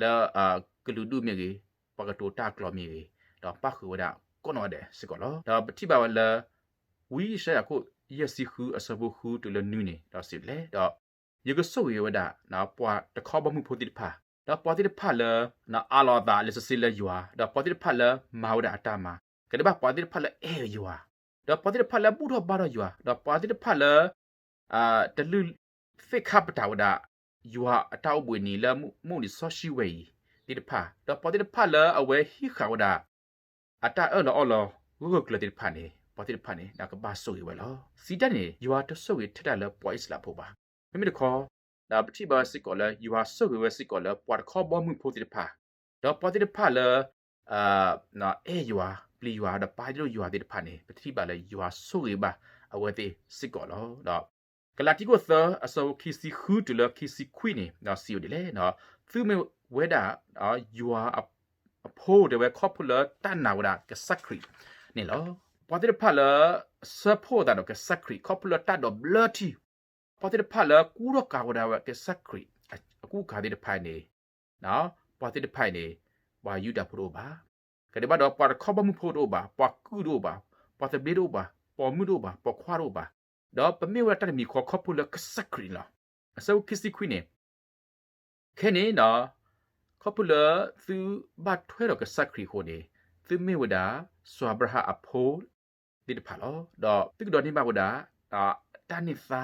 လၢကလုာ်ဒူၣ်မ့ၢ်ဂ့ၤ, ပှၤကတိၤတၢ်ကျိာ်မ့ၢ်ဂ့ၤ, ဒီးပၣ်ဃုာ်ဝဲဒၣ်ကိးနီၢ်ဂၤဒဲးစ့ၢ်ကီးလီၤ. ဒီးပထံၣ်ဘၣ်ဝဲလၢ ဝံယၡါယၤခိၣ်ယဲၢ်ဆံဃုအဆၢဖိဃုတုၤလၢနွံန့ၣ် ဒီးစံးဒ်လဲၣ်, ဒီးယကဆိၣ်ဂ့ၤဝဲဒၣ် ပှၤတခီဘီမုၢ်ဖိသ့ၣ်တဖၣ်, ဒီးပှၤသ့ၣ်တဖၣ်လၢ အးလီၤအသးလံာ်စီဆှံလၢယွၤ, ဒီးပှၤသ့ၣ်တဖၣ်လၢမၤဝဲဒၣ်အတၢ်မၤ, ကဒဲးဘၣ်ပှၤသ့ၣ်တဖၣ်လၢအဲၣ်ယွၤ, ဒီးပှၤသ့ၣ်တဖၣ်လၢဘူၣ်ထီၣ်ဘါထီၣ်ယွၤ, ဒီးပှၤသ့ၣ်တဖၣ်လၢ တလုၢ်သ့ၣ်ခါပတာ်ဝဲဒၣ် ယွၤအတၢ်အိၣ်ဘှံးနံၤလၢမုၢ်နံၤစီဆှံဝဲအံၤသ့ၣ်တဖၣ်, ဒီးပှၤသ့ၣ်တဖၣ်လၢအဝဲဟံးဃာ်ဝဲဒၣ် အတၢ်အၢၣ်လီၤအီလီၤဂၢၢ်ဂၢၢ်ကျၢၤသ့ၣ်တဖၣ်န့ၣ် ပှၤသ့ၣ်တဖၣ်န့ၣ် ကဘၣ်ဆိၣ်ဂ့ၤဝဲလီၤ. စံးတၢ်န့ၣ် ယွၤတဆိၣ်ဂ့ၤထဲဒၣ်လၢပှၤအံၣ်စရ့လးဖိဘၣ်. မ့မ့ၢ်တခီ ဒီးပထံၣ်ဘၣ်ဝဲစ့ၢ်ကီးလၢ ယွၤဆိၣ်ဂ့ၤဝဲစ့ၢ်ကီးလၢပှၤတခီဘီမုၢ်ဖိသ့ၣ်တဖၣ်, ဒီးပှၤသ့ၣ်တဖၣ်လၢ အဲၣ်ယွၤ, ပျံၤယွၤ, ဒီးပာ်တ့ၢ်ယွၤသ့ၣ်တဖၣ်န့ၣ် ပထံၣ်ဘၣ်လၢယွၤဆိၣ်ဂ့ၤဘၣ်အဝဲသ့ၣ်စ့ၢ်ကီးလီၤ. ဒီးကလၤတံခိၣ်သၢ အဆၢဖိခံဆံဃုတုၤလၢခံဆံခွံန့ၣ် ဒီးစံးဝဲဒ်လဲၣ်, သုမ့ၢ်ဝဲဒၣ် ယွၤအဖိ တဲဝဲ ခီဖျိလၢတၢ်နာ်ဝဲဒၣ်ကစၢ်ခရံာ်န့ၣ်လီၤ. ပှၤသ့ၣ်တဖၣ်လၢ အဆၢဖှိၣ်အသးဒီးကစၢ်ခရံာ် ခီဖျိလၢတၢ်ဒိးဘျၢထံ ပှၤသ့ၣ်တဖၣ်လၢကူထီၣ်ကၤဝဲဒၣ်ဝဲကစၢ်ခရံာ်အကူအကၤသ့ၣ်တဖၣ်န့ၣ် ပှၤသ့ၣ်တဖၣ်အံၤန့ၣ် ပှၤယူဒၤဖိတအိၣ်ဘၣ်. ကဒဲးဘၣ်ဒီးပှၤတခီဘီမုၢ်ဖိတအိၣ်ဘၣ်, ပှၤကုၢ်တအိၣ်ဘၣ်, ပှၤသဘျ့တအိၣ်ဘၣ်, ပိာ်မုၣ်တအိၣ်ဘၣ်, ပိာ်ခွါတအိၣ်ဘၣ်. ဒီးပမ့ၢ်ဝဲဒၣ်တၢ်တမံၤဃီခီဖျိလၢကစၢ်ခရံာ်န့ၣ်လီၤ. အဆၢဖိခံဆံခွံန့ၣ် ခဲန့ၣ်ဒီး ခီဖျိလၢသုဘၣ်ထွဲဒီးကစၢ်ခရံာ်အဃိန့ၣ် သုမ့ၢ်ဝဲဒၣ် စီၤအၤဘြၤဟၣ်အဖိ သ့ၣ်တဖၣ်လီၤ. ဒီးသုကဒိးန့ၢ်ဘၣ်ဝဲဒၣ် တၢ်န့ၢ်သါ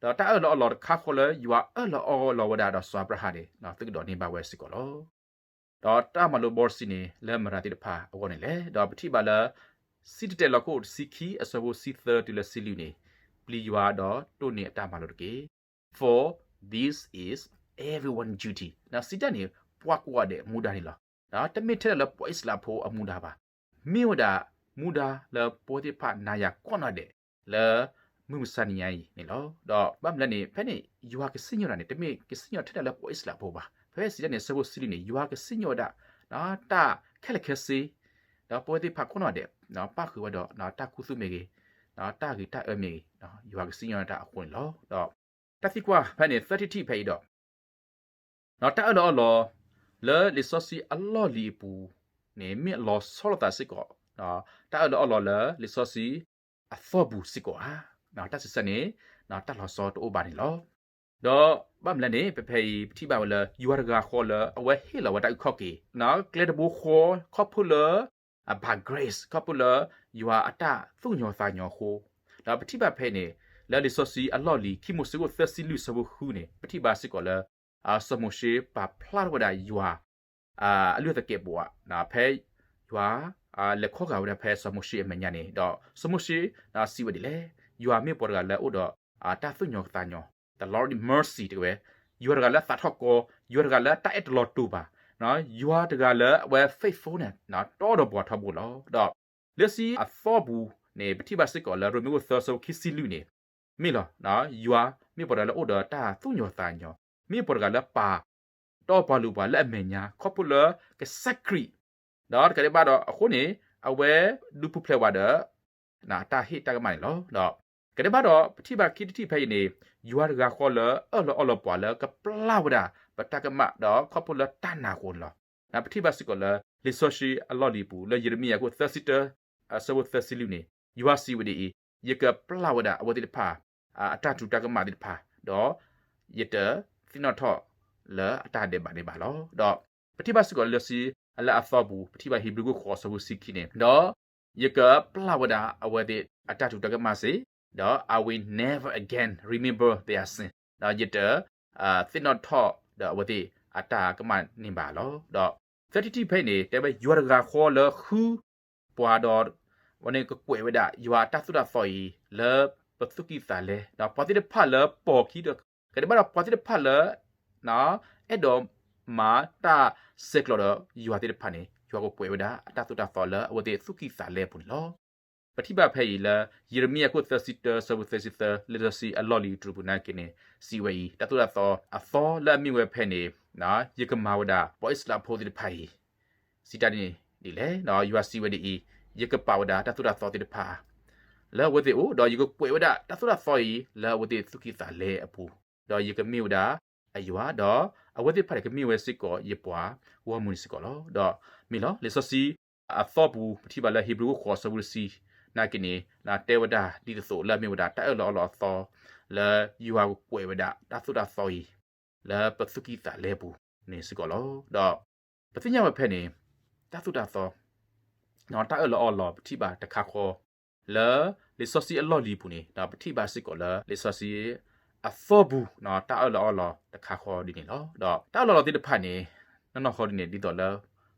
ဒီးတၢ်အၢၣ်လီၤအီလီၤတခါဃီလၢယွၤအၢၣ်လီၤအီလီၤဝဲဒၣ်ဒီးစီၤအၤဘြၤဟၣ်န့ၣ် သုကဒိးန့ၢ်ဘၣ်ဝဲစ့ၢ်ကီးလီၤ. ဒီးတၢ်မၤလိာ်ဘီတဆံန့ၣ် လၢမတၤသ့ၣ်တဖၣ်အဂီၢ်န့ၣ်လဲၣ်. ဒီးပထံၣ်ဘၣ်လၢ စံၣ်တဲၤတဲလီၤခိၣ်တဆံခံ အဆၢဖိတဆံသၢတုၤလၢတဆံလွံၢ်န့ၣ် ပျံၤယွၤဒီးတိၢ်န့ၢ်အတၢ်မၤလိာ်တက့ၢ်. For this is everyone duty. စံးတၢ်န့ၣ် ပှၤကိးဂၤဒဲးအမူဒါန့ၣ်လီၤ. တမ့ၢ်ထဲဒၣ်လၢပှၤအံၣ်စရ့လးဖိအမူဒါဘၣ်. မ့ၢ်ဝဲဒၣ်မူဒါလၢပဝဲသ့ၣ်တဖၣ်နၤယၤကိးနီၢ်ဒဲး လၢမုၢ်မဆါနံၤညါအံၤန့ၣ်လီၤ. ဒီးဘၣ်မနုၤလဲၣ်န့ၣ် ဖဲန့ၣ် ယွၤကစံၣ်ညီၣ်တၢ်န့ၣ် တမ့ၢ်ကစံၣ်ညီၣ်ထဲဒၣ်လၢပှၤအံၣ်စရ့လးဖိဘၣ်. ဖဲစံးတၢ်န့ၣ် အဆၢဖိတဆံလွံၢ်န့ၣ် ယွၤကစံၣ်ညီၣ်ဝဲဒၣ် တၢ်ခဲလၢာ်ခဲဆ့ ဒီးပဝဲသ့ၣ်တဖၣ်ကိးနီၢ်ဒဲး ပၣ်ဃုာ်ဝဲဒီးတၢ်ခူသူၣ်မ့ၢ်ဂ့ၤ, တၢ်ဂ့ၤတၢ်အၢမ့ၢ်ဂ့ၤ, ယွၤကစံၣ်ညီၣ်တၢ်အဃိန့ၣ်လီၤ. ဒီးတၢ်သံကွၢ်ဖဲန့ၣ် သၢထံၣ်တထံၣ်ဖဲအံၤဒီး တၢ်အၢၣ်လီၤအီလီၤ လၢလံာ်စီဆှံအလီၢ်လံၤအပူၤန့ၣ် မ့ၢ်လီၤဆီလိာ်သးစ့ၢ်ကီး တၢ်အၢၣ်လီၤအီလီၤလၢလံာ်စီဆှံအသီပူၤစ့ၢ်ကီးဧါ. တၢ်စံးဆၢန့ၣ် တၢ်လီၤဆီတအိၣ်ဘၣ်န့ၣ်လီၤ. ဒီးဘၣ်မနုၤလဲၣ်န့ၣ် ဖဲဖဲအံၤ ပထံၣ်ဘၣ်ဝဲလၢ ယွၤတဂၤဃီလၢအဝဲဟ့ၣ်လီၤဝဲတၢ်အုၣ်ခီၣ်က့ၤ ကျဲတဘိဃီ ခီဖျိလၢ အ by grace ခီဖျိလၢ ယွၤအတၢ်သူၣ်ကညီၤသးကညီၤအဃိ, ဒီးပထံၣ်ဘၣ်ဖဲန့ၣ် လၢလံာ်စီဆှံအလီၢ်လံၤ ခံမိၤၡ့ခိၣ်သၢဆံလွံၢ်ဆၢဖိဃုန့ၣ် ပထံၣ်ဘၣ်စ့ၢ်ကီးလၢ စီၤမိၤၡ့ပာ်ဖျါထီၣ်ဝဲဒၣ်ယွၤ အလုၢ်သကဲးပဝး ဖဲယွၤ လဲၤခီဂာ်ဝဲဒၣ်ဖဲစီၤမိၤၡ့အမဲာ်ညါန့ၣ် ဒီးစီၤမိၤၡ့ စံးဝဲဒ်လဲၣ်, ယွၤမ့ၢ်ပှၤတဂၤလၢအအိၣ်ဒီး တၢ်သူၣ်ကညီၤသးကညီၤ the Lord in mercy တဲဝဲ, ယွၤတဂၤလၢသးထီၣ်ကီ, ယွၤတဂၤလၢတၢ်အဲၣ်တလီၤတူာ်ဘၣ်, ယွၤတဂၤလၢအဝဲ faithfulness တီဒီးပှၤထီဘိလီၤ. ဒီးလံာ်စီဆှံအသီပူၤန့ၣ် ပထံၣ်ဘၣ်စ့ၢ်ကီးလၢ ရိမ့ၤခိၣ်သၢဆၢဖိခံဆံလွံၢ်န့ၣ် မ့ၢ်လီၤ, ယွၤမ့ၢ်ပှၤတဂၤလၢအိၣ်ဒီးတၢ်သူၣ်ကညီၤသးကညီၤ, မ့ၢ်ပှၤတဂၤလၢပာ်တီပှၤလိၤပှၤလၢအမဲာ်ညါ ခီဖျိလၢကစၢ်ခရံာ် ဒီးတကးဒံးဘၣ်ဒီးအဃိန့ၣ် အဝဲဒုးပူၤဖျဲးဝဲဒီး အတၢ်ဟ့ၣ်တၢ်ကမၣ်န့ၣ်လီၤ. ဒီးတကးဒံးဘၣ်ဒီး ပထံၣ်ဘၣ်ခံထံၣ်တထံၣ်ဖဲအံၤန့ၣ် ယွၤတဂၤဃီလၢအၢၣ်လီၤအီလီၤပှၤလၢကပျၢ်ဝဲဒၣ် ပတၢ်ကမၣ်ဒီးခီဖျိလၢတၢ်နာ်အဃိန့ၣ်လီၤ. ပထံၣ်ဘၣ်စ့ၢ်ကီးလၢ လံာ်စီဆှံအလီၢ်လံၤပူၤ လၢယံးရမံယၤခိၣ်သၢဆံတၢ အဆၢဖိသၢဆံလွံၢ်န့ၣ် ယွၤစံးဝဲဒ်အံၤ, ယကပျၢ်ဝဲဒၣ်အဝဲသ့ၣ်တဖၣ် အတၢ်ထူးတၢ်ကမၣ်သ့ၣ်တဖၣ်, ဒီးယတသ့ၣ်နီၣ်ထီၣ်လၢအတၢ်ဒဲးဘးန့ၣ်ဘၣ်လီၤ. ဒီးပထံၣ်ဘၣ်စ့ၢ်ကီးလၢလံာ်စီဆှံအလၢအသီပူၤ ပထံၣ်ဘၣ်ဧ့ၤဘြံၤခိၣ်ဃိးဆၢဖိတဆံခံန့ၣ်, ဒီးယကပျၢ်ဝဲဒၣ်အဝဲသ့ၣ်အတၢ်ထူးတၢ်ကမၣ်စ့ၢ်, ဒီး I will never again remember their sin, ဒီးယတသ့ၣ်နီၣ်ထီၣ်ဒီးအဝဲသ့ၣ်အတၢ်ကမၣ်န့ၣ်ဘၣ်လီၤ. ဒီးသၢထံၣ်တထံၣ်ဖဲအံၤန့ၣ် တဲဝဲယွၤတဂၤဃီလၢဃုပှၤဒီး အဝဲန့ၣ်ကကွဲးဝဲဒၣ် ယွၤအတၢ်သိၣ်တၢ်သီအံၤ လၢပသူၣ်ကံၢ်သးလဲ, ဒီးပှၤသ့ၣ်တဖၣ်လၢပိာ်ခံဒီး ကဒဲးဘၣ်ဒီးပှၤသ့ၣ်တဖၣ်လၢ အဲၣ်ဒိးမၤတၢ်ဆဲးကျိးဒီးယွၤသ့ၣ်တဖၣ်န့ၣ် ယွၤကကွဲးဝဲဒၣ်အတၢ်သိၣ်တၢ်သီလၢအဝဲသ့ၣ်သူၣ်ကံၢ်သးလဲအပူၤန့ၣ်လီၤ. ပထံၣ်ဘၣ်ဖဲအံၤလၢ ယံးရမံယၤခိၣ်သၢဆံတၢ ဆၢဖိသၢဆံသၢ လံာ်စီဆှံအလီၢ်လံၤတြူၢ်ပူၤနာ်က့န့ၣ် စံးဝဲအံၤ တၢ်သိၣ်တၢ်သီအသီလၢအမ့ၢ်ဝဲဖဲန့ၣ် ယကမၤဝဲဒၣ် ပှၤအံၣ်စရ့လးဖိသ့ၣ်တဖၣ်အံၤ စံးတၢ်န့ၣ်ဒ်လဲၣ်, ယွၤစံးဝဲဒ်အံၤ, ယကပာ်ဝဲဒၣ်တၢ်သိၣ်တၢ်သီသ့ၣ်တဖၣ် လၢအဝဲသ့ၣ်အအိၣ်, ဒီးယကကွဲးဝဲဒၣ်တၢ်သိၣ်တၢ်သီအံၤ လၢအဝဲသ့ၣ်သူၣ်ကံၢ်သးလဲအပူၤ ဒီးယကမ့ၢ်ဝဲဒၣ်အယွၤ, ဒီးအဝဲသ့ၣ်တဖၣ်န့ၣ် ကမ့ၢ်ဝဲစ့ၢ်ကီးယပှၤဂီၢ်မုၢ်န့ၣ်စ့ၢ်ကီးလီၤ. ဒီးမ့ၢ်လီၤ, လံာ်စီဆှံအသီပူၤ ပထံၣ်ဘၣ်လၢ ဟ့းဘြံၤ ဃိး အဆၢဖိတဆံ နာ်က့န့ၣ် တဲဝဲဒၣ်ဒ်သိးလၢအမ့ၢ်ဝဲဒၣ် တၢ်အၢၣ်လီၤအီလီၤအသီ လၢယွၤကကွဲးဝဲဒၣ်တၢ်သိၣ်တၢ်သီအံၤ လၢပသူၣ်ကံၢ်သးလဲပူၤန့ၣ်စ့ၢ်ကီးလီၤ. ဒီးပသ့ၣ်ညါဝဲဖဲန့ၣ် တၢ်သိၣ်တၢ်သီ တၢ်အၢၣ်လီၤအီလီၤ ပထံၣ်ဘၣ်တခါဃီ လၢလံာ်စီဆှံအလီၢ်လံၤပူၤန့ၣ် ဒီးပထံၣ်ဘၣ်စ့ၢ်ကီးလၢ လံာ်စီဆှံအသီပူၤ တၢ်အၢၣ်လီၤအီလီၤတခါဃီဒ်န့ၣ်လီၤ. ဒီးတၢ်အၢၣ်လီၤအီလီၤသ့ၣ်တဖၣ်န့ၣ် နီၢ်နီၢ်ဃီဒ်န့ၣ် ဒ်သိးလၢ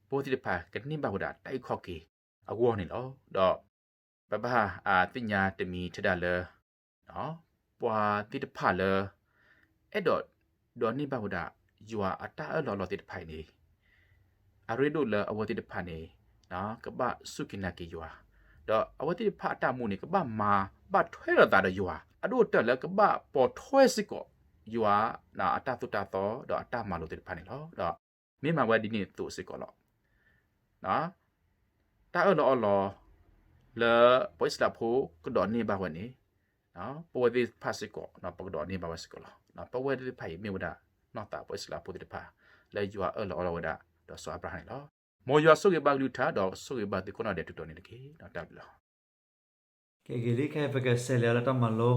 ပဝဲသ့ၣ်တဖၣ်ကန့ၢ်ဘၣ်ဝဲဒၣ်တၢ်အုၣ်ခီၣ်က့ၤအဂီၢ်န့ၣ်လီၤ. ဒီးပဘၣ်သ့ၣ်ညါတမံၤထဲဒၣ်လၢ ပှၤသ့ၣ်တဖၣ်လၢ အဲၣ်ဒိးဒိးန့ၢ်ဘၣ်ဝဲဒၣ် ယွၤအတၢ်အၢၣ်လီၤအီလီၤသ့ၣ်တဖၣ်အံၤန့ၣ် အရ့ဒိၣ်လၢအဝဲသ့ၣ်တဖၣ်န့ၣ် ကဘၣ်စူၢ်က့ၤနာ်က့ၤယွၤ, ဒီးအဝဲသ့ၣ်တဖၣ်အတၢ်မူန့ၣ် ကဘၣ်မၤဘၣ်ထွဲလိာ်သးဒီးယွၤ အဒိၣ်ကတၢၢ်လၢကဘၣ်ပိာ်ထွဲစ့ၢ်ကီး ယွၤအတၢ်သိၣ်တၢ်သီ ဒီးအတၢ်မၤလိာ်သ့ၣ်တဖၣ်န့ၣ်လီၤ. ဒီးမ့ၢ်မၤဝဲဒ်န့ၣ်အသိးစ့ၢ်ကီးလီၤ. တၢ်အၢၣ်လီၤအီလီၤ လၢပှၤအံၣ်စရ့လးဖိကဒိးန့ၢ်ဘၣ်ဝဲန့ၣ် ပဝဲသ့ၣ်တဖၣ်စ့ၢ်ကီး ပကဒိးန့ၢ်ဘၣ်ဝဲစ့ၢ်ကီးလီၤ. ပဝဲသ့ၣ်တဖၣ်အံၤမ့ၢ်ဝဲဒၣ် နီၢ်သးပှၤအံၣ်စရ့လးဖိသ့ၣ်တဖၣ် လၢယွၤအၢၣ်လီၤအီလီၤဝဲဒၣ် ဒီးစီၤအၤဘြၤဟၣ်န့ၣ်လီၤ. မ်ယွၤဆိၣ်ဂ့ၤဘၣ်ကလုၢ်ကထါ ဒီးဆိၣ်ဂ့ၤဘၣ်သုကိးနီၢ်ဒဲးတကတီၢ်န့ၣ်တက့ၢ်. တၢ်ဘျုးလီၤ. ကဲဂ့ၤလံ ခဲအံၤပကစးလဲၤလၢတၢ်မၤလိ,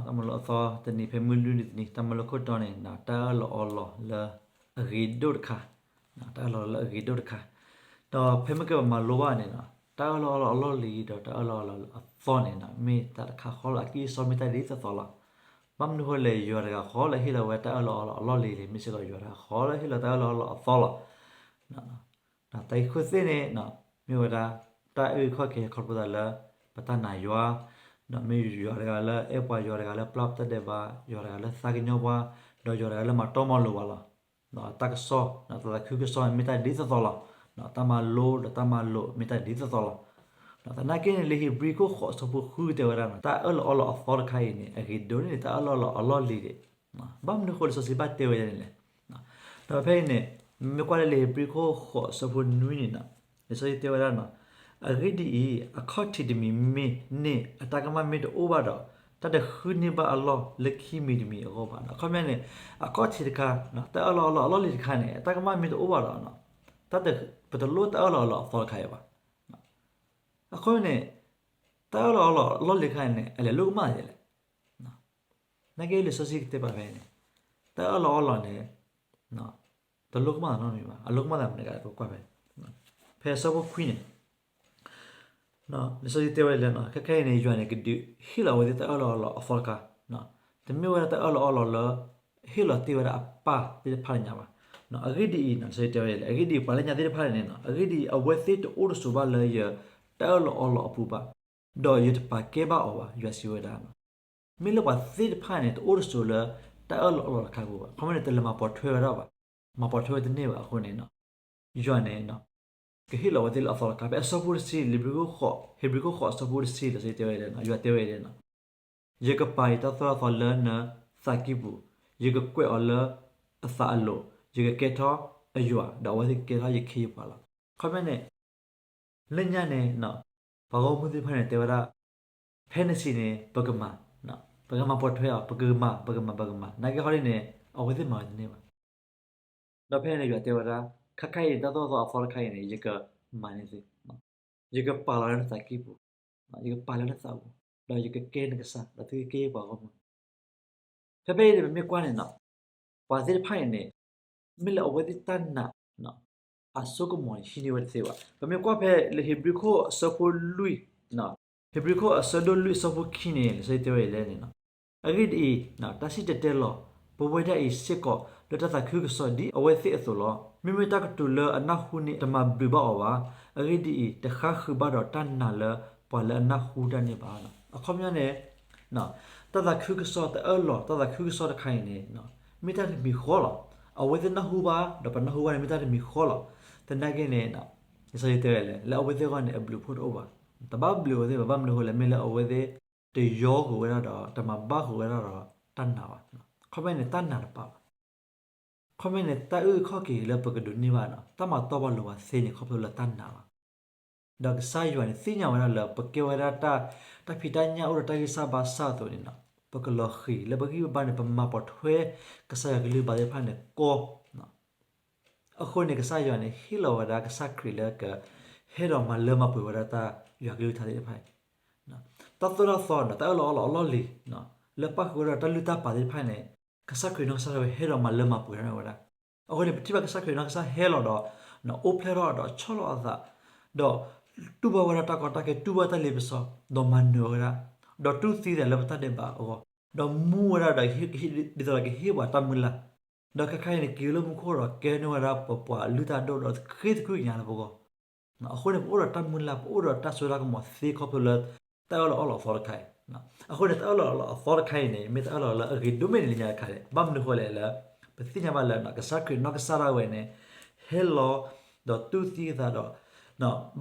တၢ်မၤလိအသီတနံၤ ဖဲမုၢ်လွံၢ်နံၤတနံၤ တၢ်မၤလိခိၣ်တီန့ၣ် တၢ်အၢၣ်လီၤအီလီၤလၢအဂ့ၤဒိၣ်တခါ, တၢ်အၢၣ်လီၤလၢအဂ့ၤဒိၣ်တခါ, ဒီးဖဲမ့ၢ်ကဲပမၤလိဘၣ်န့ၣ် တၢ်အၢၣ်လီၤအီလီၤအလီၢ်လံၤ ဒီးတၢ်အၢၣ်လီၤအီလီၤအသီန့ၣ် မ့ၢ်တၢ်တခါဃီလၢအကံၢ်အစီမ့ၢ်တၢ်ဒ်သိးသိးလီၤ. ဘၣ်မနုၤဃိလဲၣ် ယွၤတဂၤဃီလၢဟ့ၣ်လီၤဝဲတၢ်အၢၣ်လီၤအီလီၤအလီၢ်လံၤန့ၣ် မ့ၢ်စ့ၢ်ကီးယွၤတဂၤဃီလၢဟ့ၣ်လီၤတၢ်အၢၣ်လီၤအီလီၤအသီလီၤ. တၢ်အံၤခိၣ်သ့ၣ်န့ၣ် မ့ၢ်ဝဲဒၣ် တၢ်အုၣ်ခီၣ်က့ၤခီဖျိသးလၢ ပတၢ်နာ်ယွၤ, မ့ၢ်ယွၤတဂၤလၢအဲၣ်ပှၤ ယွၤတဂၤလၢပျၢ်ပတၢ်ဒဲးဘး ယွၤတဂၤလၢသးကညီၤပှၤ, ဒီးယွၤတဂၤလၢမၤတီမၤလိၤပှၤလီၤ. တၢ်ကစီၣ် တၢ်သးခုကစီၣ်န့ၣ်မ့ၢ်တၢ်ဒ်သိးသိးလီၤ. တၢ်မၤလိဒီးတၢ်မၤလိာ်မ့ၢ်တၢ်ဒ်သိးသိးလီၤ. သနာ်က့န့ၣ် လံာ်ဧ့ၤဘြံၤခိၣ်ဃိးဆၢဖိဃုတဲဝဲဒၣ်န့ၣ် တၢ်အၢၣ်လီၤအီလီၤအသီတခါအံၤန့ၣ် အဂ့ၤဒိၣ်န့ၢ်တၢ်အၢၣ်လီၤအီလီၤအလီၢ်လံၤဒံး. ဘၣ်မနုၤဃိလံာ်စီဆှံဘၣ်တဲဝဲဒ်န့ၣ်လဲၣ်. ဒီးဖဲအံၤန့ၣ် မ့ၢ်ကွၢ်လၢလံာ်ဧ့ၤဘြံၤခိၣ်ဃိးဆၢဖိနွံန့ၣ် လံာ်စီဆှံတဲဝဲဒၣ်န့ၣ် အဂ့ၢ်ဒ်အံၤ, အခီၣ်ထံးတမံၤမ့ၢ်န့ၢ် အတၢ်ကမၣ်မ့ၢ်တအိၣ်ဘၣ်ဒီး တၢ်တဃုန့ၢ်ဘၣ်အလီၢ်လၢခံမံၤတမံၤအဂီၢ်ဘၣ်. အခီပညီန့ၣ် အခီၣ်ထံးတခါ တၢ်အၢၣ်လီၤအီလီၤအလီၢ်လံၤတခါန့ၣ် အတၢ်ကမၣ်မ့ၢ်တအိၣ်ဘၣ်ဒီး တၢ်တ ပတလိၣ်တၢ်အၢၣ်လီၤအီလီၤအသီတခါအံၤဘၣ်. အခီပညီန့ၣ် တၢ်အၢၣ်လီၤအီလီၤအလီၢ်လံၤတခါန့ၣ် အလဲၤလိာ်ကမၣ်ဒ်လဲၣ်. နာ်က့လံာ်စီဆှံကတဲဘၣ်ဖဲန့ၣ် တၢ်အၢၣ်လီၤအီလီၤန့ၣ် တလိၣ်ကမၣ်နီတမံၤဘၣ်. အလိၣ်ကမၣ်သးမနုၤလဲၣ် ပကွၢ်ဖဲ ဖဲအဆၢဖိခွံန့ၣ် လံာ်စီဆှံတဲဝဲဒ်လဲၣ်န့ၣ် ခဲခဲအံၤန့ၣ် ယွၤန့ၣ် ကဒုးဟ့ၣ်လီၤအဝဲသ့ၣ်တၢ်အၢၣ်လီၤအီလီၤအသီတခါ, တမ့ၢ်ဝဲဒၣ်တၢ်အၢၣ်လီၤအီလီၤလၢ ဟ့ၣ်လီၤတ့ၢ်ဝဲဒၣ်အပၢ်သ့ၣ်တဖၣ်လၢညါဘၣ်. အဂ့ၢ်ဒ်အံၤ လံာ်စီဆှံတဲဝဲဒ်လဲၣ်, အဂ့ၢ်ဒ်အံၤ ပှၤလၢညါသ့ၣ်တဖၣ်န့ၣ် အဂ့ၢ်ဒ်အံၤ အဝဲသ့ၣ်တအိၣ်တဆိးဘၣ်လၢယတၢ်အၢၣ်လီၤအီလီၤအပူၤဘၣ်, ဒီးယတပာ်ကဲဘၣ်အီၤဘၣ်, ယွၤစံးဝဲဒၣ်. မ့ၢ်လၢပှၤသ့ၣ်တဖၣ်န့ၣ် တအိၣ်တဆိးလၢတၢ်အၢၣ်လီၤအီလီၤတခါအပူၤဘၣ်. အခီပညီန့ၣ် တလဲၤမၤပိာ်ထွဲဝဲဒၣ်ဘၣ်, မၤပိာ်ထွဲဝဲတန့ၢ်ဘၣ်အဃိန့ၣ် ယွၤန့ၣ် ကဟ့ၣ်လီၤဝဲသ့ၣ်လၢအသီတခါ. ဖဲအဆၢဖိတဆံ လံာ်ဧ့ၤဘြံၤခိၣ်ဃိး ဧ့ၤဘြံၤခိၣ်ဃိးအဆၢဖိတဆံ လံာ်စီဆှံတဲဝဲဒ်လဲၣ်န့ၣ် ယွၤတဲဝဲဒ်လဲၣ်န့ၣ် ယကပာ်ယတၢ်သိၣ်တၢ်သီလၢနသးကံၢ်ပူၤ, ယကကွဲးအီၤလၢအသးအလိၤ, ယကကဲထီၣ်အယွၤ, ဒီးအဝဲသ့ၣ်ကကဲထီၣ်ယခ့ယပှၤလီၤ. အခီပညီန့ၣ် လၢညါန့ၣ် ပှၤဂီၢ်မုၢ်သ့ၣ်တဖၣ်န့ၣ် တဲဝဲဒၣ် ဖဲန့ၣ်စံးန့ၣ် ပကမၤ, ပကမၤပိာ်ထွဲအီၤ, ပကမၤ, ပကမၤ, ပကမၤ, နာ်က့ဟီဒ်န့ၣ် အဝဲသ့ၣ်မၤဝဲတန့ၢ်ဘၣ်. ဒီးဖဲန့ၣ် ယွၤတဲဝဲဒၣ် ခဲခါအံၤ တၢ်သိၣ်တၢ်သီအသီတခါအံၤန့ၣ် ယကမၤန့ၢ်သု, ယကပာ်လီၤလၢနသးကံၢ်ပူၤ, ယကပာ်လၢနသးပူၤ, ဒီးယကကဲနကစၢ်, ဒီးသုကကဲယပှၤဂီၢ်မုၢ်. ဖဲဖဲအံၤန့ၣ် ပမ့ၢ်ကွၢ်န့ၣ် ပှၤသ့ၣ်တဖၣ်အံၤန့ၣ် မ့ၢ်လၢအဝဲသ့ၣ်တၢ်နာ် အစိကမီၤန့ၣ် ဟံးန့ၢ်ဝဲတသ့ဘၣ်. ပမ့ၢ်ကွၢ်ဖဲလံာ်ဧ့ၤဘြံၤခိၣ်အဆၢဖိလွံၢ်, ဧ့ၤဘြံၤခိၣ်အဆၢဒိၣ်လွံၢ်အဆၢဖိခံန့ၣ် လံာ်စီဆှံတဲဝဲဒ်လဲၣ်န့ၣ် အဂ့ၢ်ဒ်အံၤ, တၢ်စံၣ်တဲၤတဲလီၤပဝဲဒၣ်အံၤစ့ၢ်ကီး လၢတၢ်သးခုကစီၣ်ဒ်အဝဲသ့ၣ်အသိးလီၤ. မ့မ့ၢ်တၢ်ကတိၤလၢအနၢ်ဟူန့ၣ် တမၤဘျုးဘၣ်အီၤဘၣ်. အဂ့ၢ်ဒ်အံၤ, တဃါဃုာ်ဘၣ်ဒီးတၢ်နာ်လၢပှၤလၢအနၢ်ဟူတၢ်န့ၣ်ဘၣ်. အခီပညီန့ၣ် တၢ်သးခုကစီၣ်တၢ်အၢၣ်လီၤ တၢ်သးခုကစီၣ်တခါအံၤန့ၣ် မ့ၢ်တၢ်တမံၤဃီလီၤ. အဝဲသ့ၣ်နၢ်ဟူဘၣ် ဒီးပနၢ်ဟူဘၣ်န့ၣ် မ့ၢ်တၢ်တမံၤဃီလီၤ. သနာ်က့န့ၣ် လံာ်စီဆှံတဲဝဲလဲၣ် လၢအဝဲသ့ၣ်အဂီၢ်န့ၣ် အဘျုးအဖှိၣ်တအိၣ်ဘၣ်. တဘၣ်ဘျုးအဝဲသ့ၣ်ဘၣ်. ဘၣ်မနုၤအဃိလဲၣ် မ့ၢ်လၢအဝဲသ့ၣ် တယီဃုာ်ဝဲဒၣ်ဒီး တမၤဘၣ်ဃုာ်ဝဲဒၣ်ဒီးတၢ်နာ်ဘၣ်. ခီပညီန့ၣ် တၢ်နာ်တပာ်ဘၣ်. ခီပညီန့ၣ် တၢ်အုၣ်ခီၣ်က့ၤလၢပကဒိးန့ၢ်ဘၣ်န့ၣ် တၢ်မၤတီပှၤလိၤပှၤသ့န့ၣ် ခီဖျိလၢတၢ်နာ်လီၤ. ဒီးကစၢ်ယွၤန့ၣ် သ့ၣ်ညါဝဲဒၣ်လၢ ပကဲဝဲဒၣ်တၢ် တၢ်ဖံးတၢ်ညၣ်အိၣ်ဒီးတၢ်ဂံၢ်စၢ်ဘါစၢ်အသိးန့ၣ် ပကလီၤဃံၤလၢပဂံၢ်ပဘါန့ၣ် ပမၤပိာ်ထွဲကစၢ်ယွၤကလုၢ်ကထါသ့ၣ်တဖၣ်န့ၣ်ကီ အဃိန့ၣ် ကစၢ်ယွၤန့ၣ် ဟ့ၣ်လီၤဝဲဒၣ်ကစၢ်ခရံာ်လၢကဟဲဒီးမၤလၢမၤပှဲၤဝဲဒၣ်တၢ်ယွၤကလုၢ်ကထါသ့ၣ်တဖၣ်အံၤ, တၢ်သိၣ်တၢ်သီဒီးတၢ်အၢၣ်လီၤအီလီၤအလီၢ်လံၤ လၢပၣ်ဃုာ်ဝဲဒၣ်တၢ်လုၢ်တၢ်ပာ်သ့ၣ်တဖၣ်န့ၣ် ကစၢ်ခရံာ်နီၢ်ကစၢ်ဒၣ်ဝဲဟဲဒီးမၤလၢမၤပှဲၤန့ၢ်ဝဲဒၣ်. အဃိန့ၣ် ပထံၣ်ဘၣ်ကစၢ်ခရံာ်နီၢ်ကစၢ်ဟဲလီၤဒီး အိၣ်ဖျဲၣ်ထီၣ်ဒီးဆီၣ်လီၤအသး ဒီးတူၢ်ဘၣ်ဝဲဒၣ်တၢ်ကီတၢ်ခဲ တူၢ်ဘၣ်တၢ်လ့ပစီ ဒီးမၤနၢၤဝဲဒၣ် ဒီးတူၢ်သံသးလၢပတၢ်ဒဲးဘးအဂီၢ် ဒီးမူဝဲဒၣ်ဒီး ဒ်သိးဒီးကဟ့ၣ်ပှၤတၢ်မုၢ်လၢ် ဒီးခဲခါအံၤန့ၣ် က့ၤလၢမူခိၣ်ဒီးကဲန့ၢ်ဝဲဒၣ်ပပှၤလုၢ်တၢ်ဒိၣ်ဒီးဃ့သကွံာ်ကညးလၢပဂီၢ်. အဃိန့ၣ် ပအိၣ်ဒီးတၢ်မုၢ်လၢ် ပအိၣ်ဒီးတၢ်စိတၢ်ကမီၤသ့ခီဖျိလၢ တၢ်အၢၣ်လီၤအီလီၤအသီတခါအံၤ. အဃိန့ၣ် တၢ်အၢၣ်လီၤအီလီၤအသီတခါအံၤန့ၣ် မ့ၢ်တၢ်အၢၣ်လီၤလၢအဂ့ၤဒိၣ်မ့ၢ်န့ၣ်လၢညါတခါန့ၣ် ဘၣ်မနုၤဃိလဲၣ်လၢ ပသ့ၣ်ညါဘၣ်လၢ ကစၢ်ခရံာ်နီၢ်ကစၢ်ဒၣ်ဝဲန့ၣ် ဟဲလီၤ ဒီးတူၢ်သံအသးဒီး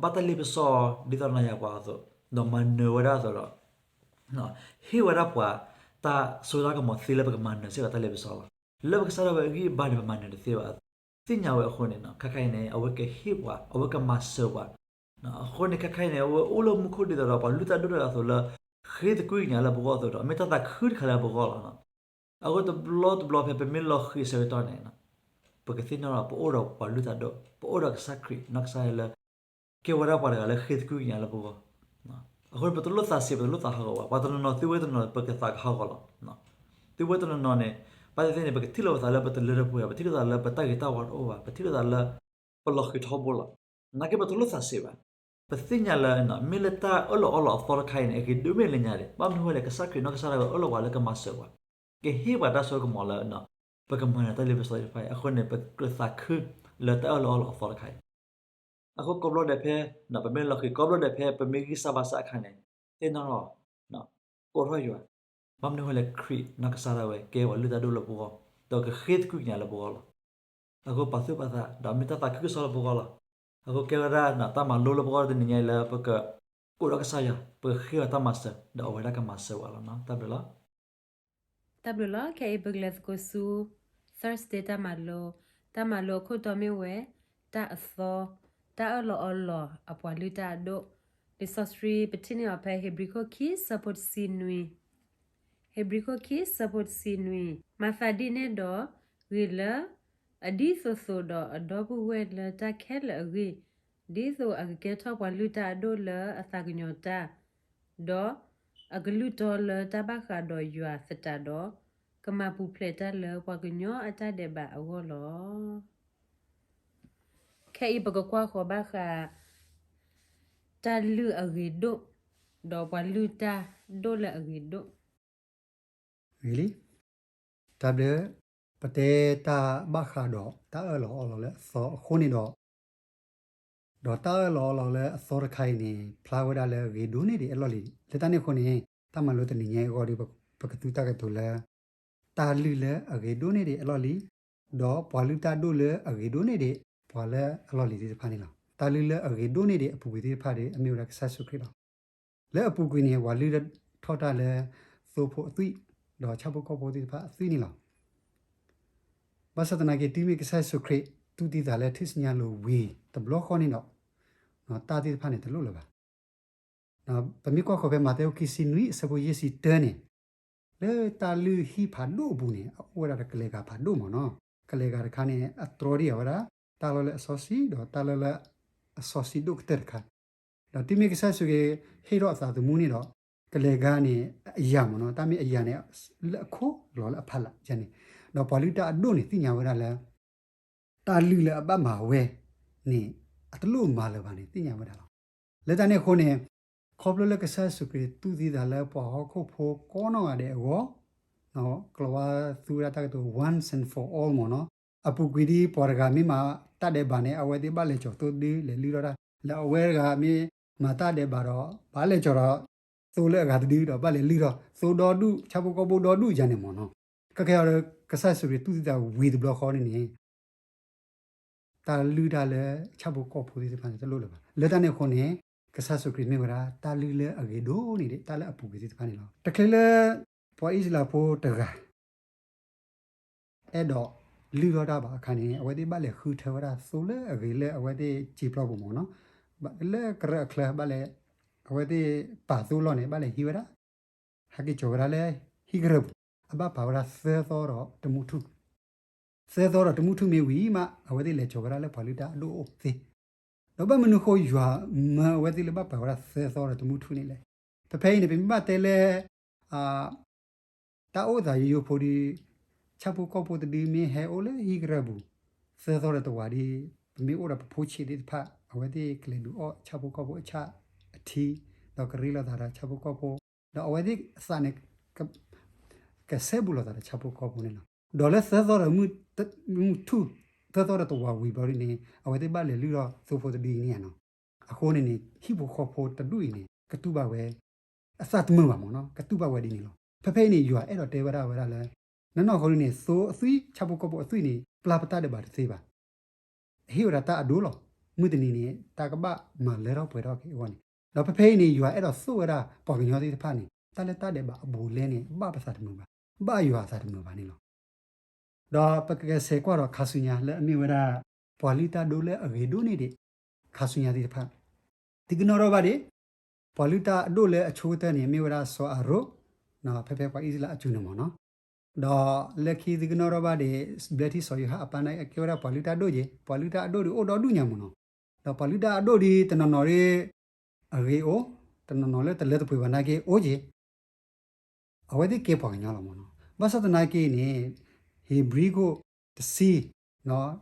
ဘၣ်တၢ်လ့ပစီ ဒ်သိးနၤယၤပှၤအသိး ဒီးမၤနၢၤဝဲဒၣ်အသိးဒီး ဟ့ၣ်ဝဲဒၣ်ပှၤ တၢ်စိတၢ်ကမီၤသ့လၢပကမၤနၢၤစ့ၢ်ကီးတၢ်လ့ပစီလီၤ. လၢပကစၢ်ဒၣ်ဝဲအဂံၢ်အဘါန့ၣ် ပမၤနၢၤတသ့ဘၣ်. သ့ၣ်ညါဝဲအဃိန့ၣ် ခဲခါအံၤန့ၣ် အဝဲကဟ့ၣ်ပှၤ အဝဲကမၤစၢၤပှၤ. အဃိန့ၣ် ခဲခါအံၤန့ၣ် အဝဲအိၣ်လၢမူခိၣ်ဒ်သိးဒီး ပှၤလုၢ်တၢ်ဒိၣ်တဂၤအသိးလၢ ဃ့သကွံာ်ကညးလၢပဂီၢ်အသိးဒီး မ့ၢ်တၢ်သးခုတခါလၢပဂီၢ်လီၤ. အဃိတဘျီတဘျီဖဲပမ့ၢ်လီၤဃံၤအဆၢကတီၢ်န့ၣ် ပကသ့ၣ်နီၣ်ဒီး ပအိၣ်ဒီးပှၤလုၢ်တၢ်ဒိၣ် ပအိၣ်ဒီးကစၢ်ခရံာ်နီၢ်ကစၢ်ဒၣ်လၢ ကဲဝဲဒၣ်ပှၤတဂၤလၢဃ့သကွံာ်ကညးလၢပဂီၢ်. အဃိန့ၣ် ပတလိၣ်သးဆံး ပတလိၣ်သးဟးဂီၤဘၣ်. ပှၤတနီၤနီၤ သုဝဲတနီၤ ပကသးကဟးဂီၤလီၤ. သုဝဲတနီၤနီၤန့ၣ် ဘၣ်သ့ၣ်သ့ၣ်န့ၣ် ပကထံၣ်လိာ်ပသးလၢပတလၢတပှဲၤဘၣ်, ပထံၣ်လိာ်သးလၢပတၢ်ဂ့ၤတၢ်ဝါတအိၣ်ဘၣ်, ပထံၣ်လိာ်သးလၢ ပလီၤဃံၤထီဘိလီၤ. နာ်က့ပတလိၣ်သးဆံးဘၣ်. ပသ့ၣ်ညါလၢ မ့ၢ်လၢတၢ်အၢၣ်လီၤအီလီၤအသီတခါအံၤန့ၣ် အဂ့ၤဒိၣ်မ့ၢ်လၢညါဒံး, ဘၣ်မနုၤဃိလဲၣ် ကစၢ်ခရံာ်နီၢ်ကစၢ်ဒၣ်ဝဲအၢၣ်လီၤပှၤလၢကမၤစၢၤပှၤ, ကဟ့ၣ်ပှၤတၢ်စိကမီၤလၢ ပကမၤနၢၤတၢ်လ့ပစီသ့ၣ်တဖၣ်အံၤ. အဃိန့ၣ် ပကြၢးသးခုလၢတၢ်အၢၣ်လီၤအီလီၤအသီတခါအံၤ. အဃိကိးဘျီဒဲးဖဲ ပမ့ၢ်လီၤဃံၤ ကိးဘျီဒဲးဖဲ ပမ့ၢ်ဂံၢ်စၢ်ဘါစၢ်အခါန့ၣ် သ့ၣ်နီၣ်လီၤ ကိးထီၣ်ယွၤ, ဘၣ်မနုၤဃိလဲၣ် ခရံာ်နီၢ်ကစၢ်ဒၣ်ဝဲ ကဲပှၤလုၢ်တၢ်ဒိၣ်လၢပဂီၢ်, ဒီးကဃ့သကွံာ်ကညးလၢပဂီၢ်လီၤ. အဃိပာ်သူၣ်ပာ်သး ဒီးမ့ၢ်တၢ်သးခုကစီၣ်လၢပဂီၢ်လီၤ. အဃိကဲဝဲဒၣ် တၢ်မၤလိလၢပဂီၢ်တနံၤညါအံၤလၢ ပကကိးဒီးကစၢ်ယွၤ, ပကဃ့အီၤတၢ်မၤစၢၤ ဒီးအဝဲဒၣ်ကမၤစၢၤပှၤလီၤ. တၢ်ဘျုးလီၤ. တၢ်ဘျုးလီၤ. ခဲအံၤပကလဲၤသကိးဆူ Thursday တၢ်မၤလိ, တၢ်မၤလိအခိၣ်တီမ့ၢ်ဝဲ တၢ်အသီ, တၢ်အၢၣ်လီၤအီလီၤအပှၤလုၢ်တၢ်အဒိၣ်. လံာ်စီဆှံပထံၣ်န့ၢ်အီၤဖဲ ဧ့ၤဘြံၤခိၣ်ခံ ဆၢဖိတဆံနွံ, ဧ့ၤဘြံၤခိၣ်ခံ ဆၢဖိတဆံနွံ, မၤသးဒ်န့ၣ်ဒီး ဂ့ၤလၢ အဒ်သိးသိးဒီးအဒီပုၢ်ဝဲၢ်လၢတၢ်ခဲလၢာ်အဂ့ၢ်, ဒ်သိးအကကဲထီၣ်ပှၤလုၢ်တၢ်အဒိၣ်လၢအသးကညီၤတၢ်, ဒီးအကလုၢ်တီလၢတၢ်ဘၣ်ဃးဒီးယွၤသတးဒီး, ကမၤပူၤဖျဲးတၢ်လၢပှၤကညီအတၢ်ဒဲးဘးအဂီၢ်လီၤ. ခဲအံၤပကကွၢ်ဃီၤဘၣ်ဃး တၢ်လုၢ်အဂ့ၤဒိၣ်, ဒီးပှၤလုၢ်တၢ်ဒိၣ်လၢအဂ့ၤဒိၣ် ဂ့ၤလံ. တၢ်ဘျုး, ပတဲတၢ်ဘၣ်ဃးဒီးတၢ်အၢၣ်လီၤအီလီၤလၢအသီအဃိန့ၣ်ဒီး, ဒီးတၢ်အၢၣ်လီၤအီလီၤလၢအသီတခါအံၤန့ၣ် ဖျါဝဲဒၣ်လၢအဂ့ၤဒိၣ်န့ၢ်ဒံးအလီၢ်လံၤ. လၢတၢ်န့ၣ်အဃိန့ၣ် တၢ်မၤလိတနံၤညါအံၤအဂီၢ်ဒီး ပကသူတၢ်ကတိၤလၢ တၢ်လုၢ်လၢအဂ့ၤဒိၣ်န့ၢ်ဒံးအလီၢ်လံၤ, ဒီးပှၤလုၢ်တၢ်ဒိၣ်လၢအဂ့ၤဒိၣ်န့ၢ်ဒံး ပှၤလၢအလီၢ်လံၤသ့ၣ်တဖၣ်န့ၣ်လီၤ. တၢ်လုၢ်လၢအဂ့ၤဒိၣ်န့ၢ်ဒံးအပူၤကွံာ်သ့ၣ်တဖၣ်ဒီး အမ့ၢ်ဝဲဒၣ်ကစၢ်ယ့ၣ်ၡူးခရံာ်လီၤ. လၢအပူၤကွံာ်န့ၣ် ပှၤလုၢ်ထီၣ်တၢ်လၢ သိဖိအသွံၣ်, ဒီးဆၣ်ဖိကီၢ်ဖိသ့ၣ်တဖၣ်အသွံၣ်န့ၣ်လီၤ. ဘၣ်ဆၣ်သနာ်က့ တုၤမ့ၢ်ကစၢ်ယ့ၣ်ၡူးခရံာ် သူၣ်သံသးလၢထူၣ်စုညါလိၤဝံၤတဘျီဃီန့ၣ်ဒီး, တၢ်သ့ၣ်တဖၣ်န့ၣ်တလိၣ်လၢၤဘၣ်. ပမ့ၢ်ကွၢ်ဃီၤဖဲမးသဲအိၣ်ခံဆံနွံ အဆၢဖိယဲၢ်ဆံတၢန့ၣ်, လၢတၢ်လုၢ်ဟံၣ်ဖးဒိၣ်အပူၤန့ၣ် အအိၣ်ဝဲဒၣ်ဒီးကလဲၤဂၤဖးဒိၣ်မးနီၤ. ကလဲၤဂၤတခါန့ၣ် အတြီဒံးအဝဲဒၣ် တၢ်လၢလၢအစီဆှံ ဒီးတၢ်လၢလၢအစီဆှံဒိၣ်ကတၢၢ်တခါ ဒီးတုၤမ့ၢ်ကစၢ်ယ့ၣ်ၡူးခရံာ်ဟ့ၣ်ထီၣ်အသးသမူန့ၣ်ဒီး, ကလဲၤဂၤန့ၣ် အယၤမးနီၤ, တၢ်မ့ၢ်အယၤန့ၣ် လၢအခိၣ်လီၤလၢအဖီလာ်န့ၣ်, ဒီးပှၤလုၢ်တၢ်အဒိၣ်န့ၣ်သ့ၣ်ညါဝဲဒၣ်လၢ တၢ်လုၢ်လၢအဘၣ်မၤဝဲန့ၣ် အတလိၣ်မၤလၢၤဘၣ်န့ၣ် သ့ၣ်ညါဝဲဒၣ်လီၤ. လၢတၢ်န့ၣ်အဃိန့ၣ်, ခီဖျိလၢကစၢ်ယ့ၣ်ၡူးခရံာ်သူၣ်သံသးလၢပှၤဟီၣ်ခိၣ်ဖိကိးနီၢ်ဂၤဒဲးအဂီၢ်, ကလီၤဝါသူဝဲဒၣ်တၢ်ကတိၤ once and for all မးနီၤ, အပူၤကွံာ်ဒ်ပှၤတဂၤမ့ၢ်မၤတၢ်ဒဲးဘးန့ၣ် အဝဲသ့ၣ်ဘၣ်လဲၤကၠီၤသိတဒု လဲၤလုၢ်ထီၣ်တၢ်, လၢအဝဲတဂၤမ့ၢ်မၤတၢ်ဒဲးဘးဒီး ဘၣ်လဲၤကၠီၤဒီး သိလၢအဂၤတဒုဒီးဘၣ်လဲၤလုၢ်ထီၣ်, သိဒီဒူၣ် ဆၣ်ဖိကီၢ်ဖိဒီဒူၣ်ယၤန့ၣ်မးနီၤ. ခဲကဲအံၤဒီး ကစၢ်ယ့ၣ်ၡူးခရံာ်သူၣ်သံသးဝံၤတဘျီဃီန့ၣ်န့ၣ် တၢ်လုၢ်တၢ်လၢဆၣ်ဖိကီၢ်ဖိသ့ၣ်တဖၣ်န့ၣ် တလိၣ်လၢၤဘၣ်. လၢတၢ်န့ၣ်အဃိန့ၣ် ကစၢ်ယ့ၣ်ၡူးခရံာ်မ့ၢ်ဝဲဒၣ် တၢ်လုၢ်လၢအဂ့ၤဒိၣ်န့ၢ်ဒံး တၢ်လၢအပူၤကွံာ်သ့ၣ်တဖၣ်န့ၣ်လီၤ. တချုးလၢ ပှၤအံၣ်စရ့လးဖိတဂၤ အဲၣ်ဒိးလုၢ်ထီၣ်တၢ်ဘၣ်အခါန့ၣ် အဝဲသ့ၣ်ဘၣ်လဲၤဃုထၢဝဲဒၣ်သိလၢအဂ့ၤလၢအဝဲသ့ၣ်စံာ်ပျီပူၤမးနီၤ, လၢကရၢအချၢဘၣ်လဲၤ, အဝဲသ့ၣ်ပာ်သိလီၢ်န့ၣ် ဘၣ်လဲၤဟံးဝဲဒၣ်, ဟဲက့ၤကၠီၤဝဲဒၣ်လၢ ဟံၣ်ကရၢၢ်ပူၤ အဘၣ်ပာ်ဝဲဒၣ်သၢသီဒီးတမူထူၣ်, သၢသီဒီးတမူထူၣ်မ့ၢ်ဝံၤမး အဝဲသ့ၣ်လဲၤကၠီၤဝဲဒၣ်လၢပှၤလုၢ်တၢ်အဒိၣ်အိၣ်သ့, ဒီးဘၣ်မနုၤဃိယွၤမၢအဝဲသ့ၣ်လၢဘၣ်ပာ်ဝဲဒၣ်သၢသီဒီးတမူထူၣ်န့ၣ်လဲၣ်. ဖဲဖဲအံၤန့ၣ် ပမ့ၢ်ဘၣ်တဲလၢ တၢ်အိၣ်သးယိယိဖိဒီး ဆၣ်ဖိကီၢ်ဖိတဒုမ့ၢ်ဟဲအိၣ်လၢဟံၣ်ကရၢၢ်ပူၤ သၢသီဒီးတဝာ်ဒီး ပမ့ၢ်အိၣ်ဒီးပဖိဆံးသ့ၣ်တဖၣ် အဝဲသ့ၣ်ကလဲၤဒုးအီၣ်ဆၣ်ဖိကီၢ်ဖိအဆၣ်အထံ ဒီးကရ့လိာ်သးဒီးဆၣ်ဖိကီၢ်ဖိ ဒီးအဝဲသ့ၣ်အသးန့ၣ် ကစဲဘူးလိာ်သးဒီးဆၣ်ဖိကီၢ်ဖိန့ၣ်လီၤ. ဒီးလၢသၢသီဒီးမုၢ်ထူၣ် သၢသီဒီးတဝာ်ဝံၤဘျီဒ်န့ၣ် အဝဲသ့ၣ်ဘၣ်လဲၤလုၢ်ထီၣ်သိဖိတဒုအံၤန့ၣ်ဧါနီၤ. အဃိန့ၣ်န့ၣ် ဟံၣ်ဖိဃီဖိတဒူၣ်အံၤန့ၣ် ကတူၢ်ဘၣ်ဝဲ အသးတမုာ်ဘၣ်မ့ၢ်နီၤ, ကတူၢ်ဘၣ်ဝဲဒ်န့ၣ်လီၤ. ဖဲဖဲအံၤန့ၣ် ယွၤအဲၣ်ဒိးတဲဝဲဒၣ်ဝဲဒၣ်လၢ နီၢ်နီၢ်ဃိန့ၣ် သိအသွံၣ် ဆၣ်ဖိကီၢ်ဖိအသွံၣ်န့ၣ် ပျၢ်ပတၢ်ဒဲးဘးတသ့ဘၣ်. ဟ့ၣ်ဝဲဒၣ်တၢ်အဒိလီၤ. မုၢ်တနံၤန့ၣ် တၢ်ကဘၣ်မၤလၢထီၣ်ပှဲၤထီၣ်က့ၤအဂီၢ်န့ၣ်, ဒီးဖဲဖဲအံၤန့ၣ် ယွၤအဲၣ်ဒိးသိၣ်ဝဲဒၣ်ပှၤကညီသ့ၣ်တဖၣ်န့ၣ် တၢ်လၢတၢ်ဒဲးဘးအဘူးအလဲန့ၣ် ဘၣ်ပသးတမုာ်ဘၣ်, ဘၣ်ယွၤအသးတမုာ်ဘၣ်န့ၣ်လီၤ. ဒီးပကဆဲးကွၢ်ဒီးခါဆူညါလၢအမ့ၢ်ဝဲဒၣ် ပှၤလုၢ်တၢ်ဒိလၢအဂ့ၤဒိၣ်န့ၢ်ဒံး ခါဆူညါသ့ၣ်တဖၣ် သုကနီၣ်ထီၣ်ဘၣ်ဒံး ပှၤလုၢ်တၢ်အဒိၣ်လၢအဆိကတၢၢ်န့ၣ် မ့ၢ်ဝဲဒၣ်စီၤအၤရိၣ်, ဖဲဖဲပှၤအံၣ်စရ့လးအစုန့ၣ်မ့ၢ်နီၤ. ဒီးလၢခံသုကနီၣ်ထီၣ်ဘၣ်ဒံး ဘျၢထံစီၤယိၤဟၣ်အပၢ်န့ၣ် အကဲဝဲဒၣ်ပှၤလုၢ်တၢ်ဒိၣ်က့ၤ, ပှၤလုၢ်တၢ်အဒိၣ်ဒံးအိၣ်ဒီဒူၣ်ညါမ့ၢ်နီၤ. ဒီးပှၤလုၢ်တၢ်အဒိၣ်ဒံးတနီၤနီၤဒံး အဂ့ၤအိၣ်, တနီၤနီၤလၢတလၢတပှဲၤဘၣ်နာ်က့အိၣ်က့ၤ အဝဲသ့ၣ်ကဲပှၤကညီလီၤမ့ၢ်နီၤ. ဘၣ်ဆၣ်သနာ်က့န့ၣ် ဧ့ၤဘြံၤခိၣ်တဆံ,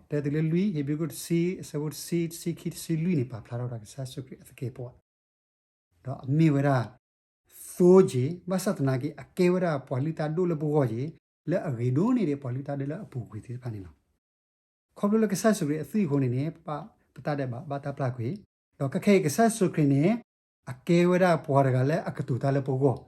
တဲတုၤလၢလွံၢ်, ဧ့ၤဘြံၤခိၣ်တဆံ အဆၢဖိတဆံ, တဆံခံ, တဆံလွံၢ်န့ၣ် ပာ်ဖျါထီၣ်ဝဲဒၣ်ကစၢ်ယ့ၣ်ၡူးခရံာ်အသကဲာ်ပဝး, ဒီးအမ့ၢ်ဝဲဒၣ် သိက့ၤ, ဘၣ်ဆၣ်သနာ်က့ အကဲဝဲဒၣ်ပှၤလုၢ်တၢ်ဒိၣ်လၢပဂီၢ်က့ၤ, လၢအဂ့ၤဒိၣ်န့ၢ်ဒံးပှၤလုၢ်တၢ်ဒိၣ်လၢအပူၤကွံာ်သ့ၣ်တဖၣ်န့ၣ်လီၤ. ခီဖျိလၢကစၢ်ယ့ၣ်ၡူးခရံာ်အသွံၣ်အဃိန့ၣ်န့ၣ် ပတၢ်ဒဲးဘးဘၣ်တၢ်ပျၢ်ကွံာ်, ဒီးခဲခဲအံၤကစၢ်ယ့ၣ်ၡူးခရံာ်န့ၣ် အကဲဝဲဒၣ်ပှၤတဂၤလၢအကတိၤတၢ်လၢပဂီၢ်,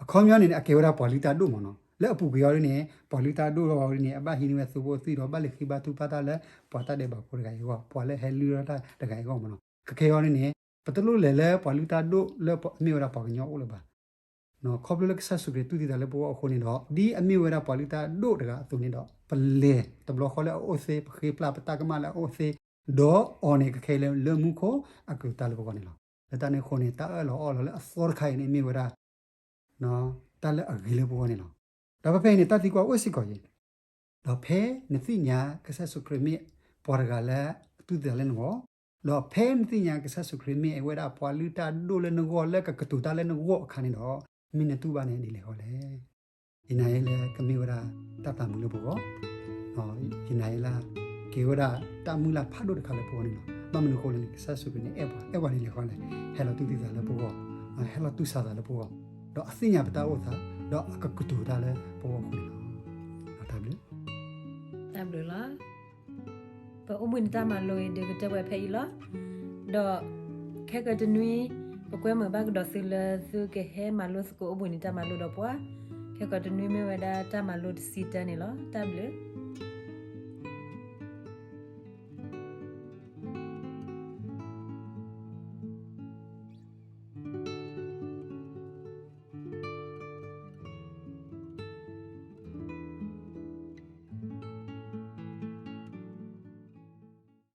အခီပညီန့ၣ်န့ၣ် အကဲဝဲဒၣ်ပှၤလုၢ်တၢ်ဒိၣ်မ့ၢ်နီၤ. လၢအပူၤကွံာ်အီၤဒ်န့ၣ် ပှၤလုၢ်တၢ်ဒိၣ်လီၤအီၤဒ်န့ၣ် အဘၣ်ဟံးန့ၢ်ဝဲသိဖိအသွံၣ်ဒီး ဘၣ်လဲၤဃ့ဘါထုကဖၣ်တၢ်လၢ ပှၤတၢ်ဒဲးဘးဖိတဂၤအံၤအဂီၢ်, ပှၤလၢဟဲလုၢ်ထီၣ်တၢ်တဂၤအံၤအဂီၢ်မ့ၢ်နီၤ. ခဲခဲအံၤအီၤဒ်န့ၣ် ပတလိၣ်လဲၤလၢပှၤလုၢ်တၢ်ဒိၣ်လၢအမ့ၢ်ဝဲဒၣ်ပှၤကညီအိၣ်လၢၤဘၣ်. ခီဖျိလၢကစၢ်ယ့ၣ်ၡူးခရံာ်တူၢ်သံသးလၢပဂီၢ်အဃိန့ၣ်ဒီး ဒ်အမ့ၢ်ဝဲဒၣ်ပှၤလုၢ်တၢ်ဒိၣ်တဂၤအသိးန့ၣ်ဒီး ပလဲၤတဘျီဃီလၢအအိၣ်သ့, ပဃ့ပျၢ်ပတၢ်ကမၣ်လၢအအိၣ်သ့, ဒီးအီၤန့ၣ်ကခဲလၢာ်လၢမူခိၣ်အကတိၤတၢ်လၢပဂီၢ်န့ၣ်လီၤ. လၢတၢ်န့ၣ်အဃိန့ၣ် တၢ်အၢၣ်လီၤအီလီၤလၢအသီတခါအံၤန့ၣ် မ့ၢ်ဝဲဒၣ် တၢ်လၢအဂ့ၤလၢပဂီၢ်န့ၣ်လီၤ. ဒီးဖဲဖဲအံၤန့ၣ် တၢ်သံကွၢ်အိၣ်စ့ၢ်ကီးအံၤ, ဒီးဖဲနသ့ၣ်ညါကစၢ်ယ့ၣ်ၡူးခရံာ်မ့ၢ်ပှၤတဂၤလၢအတူၢ်သံသးလၢနဂီၢ်, ဒီးဖဲနသ့ၣ်ညါကစၢ်ယ့ၣ်ၡူးခရံာ်မ့ၢ်ဝဲဒၣ်ပှၤလုၢ်တၢ်ဒိၣ်လၢနဂီၢ်လၢကကတိၤတၢ်လၢနဂီၢ်အခါန့ၣ်ဒီး မ့ၢ်နတူၢ်ဘၣ်န့ၣ်ဒ်လဲၣ်ဃီလဲၣ်. ယနာ်လၢကမ့ၢ်ဝဲဒၣ်တၢ်သးမုာ်လၢပဂီၢ်, ယနာ်လၢ ကဲဝဲဒၣ်တၢ်မုၢ်လၢ်ဖးဒိၣ်တခါလၢပဂီၢ်န့ၣ်လီၤ. ဘၣ်မနုၤအဃိလဲၣ်န့ၣ် ကစၢ်ယ့ၣ်ၡူးခရံာ်န့ၣ် အဲၣ်ပှၤ, အဲၣ်ပှၤဒ်လဲၣ်ဃီလဲၣ်, ဟဲလီၤတူၢ်သံသးလၢပဂီၢ်, ဟဲလီၤတူၢ်ဆါသးလၢပဂီၢ်, ဒီးအသ့ၣ်ညါပတၢ်အိၣ်သး, ဒီးအကကတိၤတၢ်လၢပဂီၢ်အဃိန့ၣ်လီၤ. တၢ်ဘျုး, တၢ်ဘျုးလီၤ. ပအိၣ်ဘှံးနံၤတၢ်မၤလိအံၤဒုးကတၢၢ်ဝဲဖဲအံၤလီၤ. ဒီးခဲကတနွံ ပကွဲမုာ်ဘၣ်ကဒီးသုလၢသုကဟဲမၤလိသကိးအိၣ်ဘှံးနံၤတၢ်မၤလိဒီးပှၤ, ခဲကတနွံမ့ၢ်ဝဲဒၣ်တၢ်မၤလိတဆံတၢန့ၣ်လီၤ. တၢ်ဘျုး.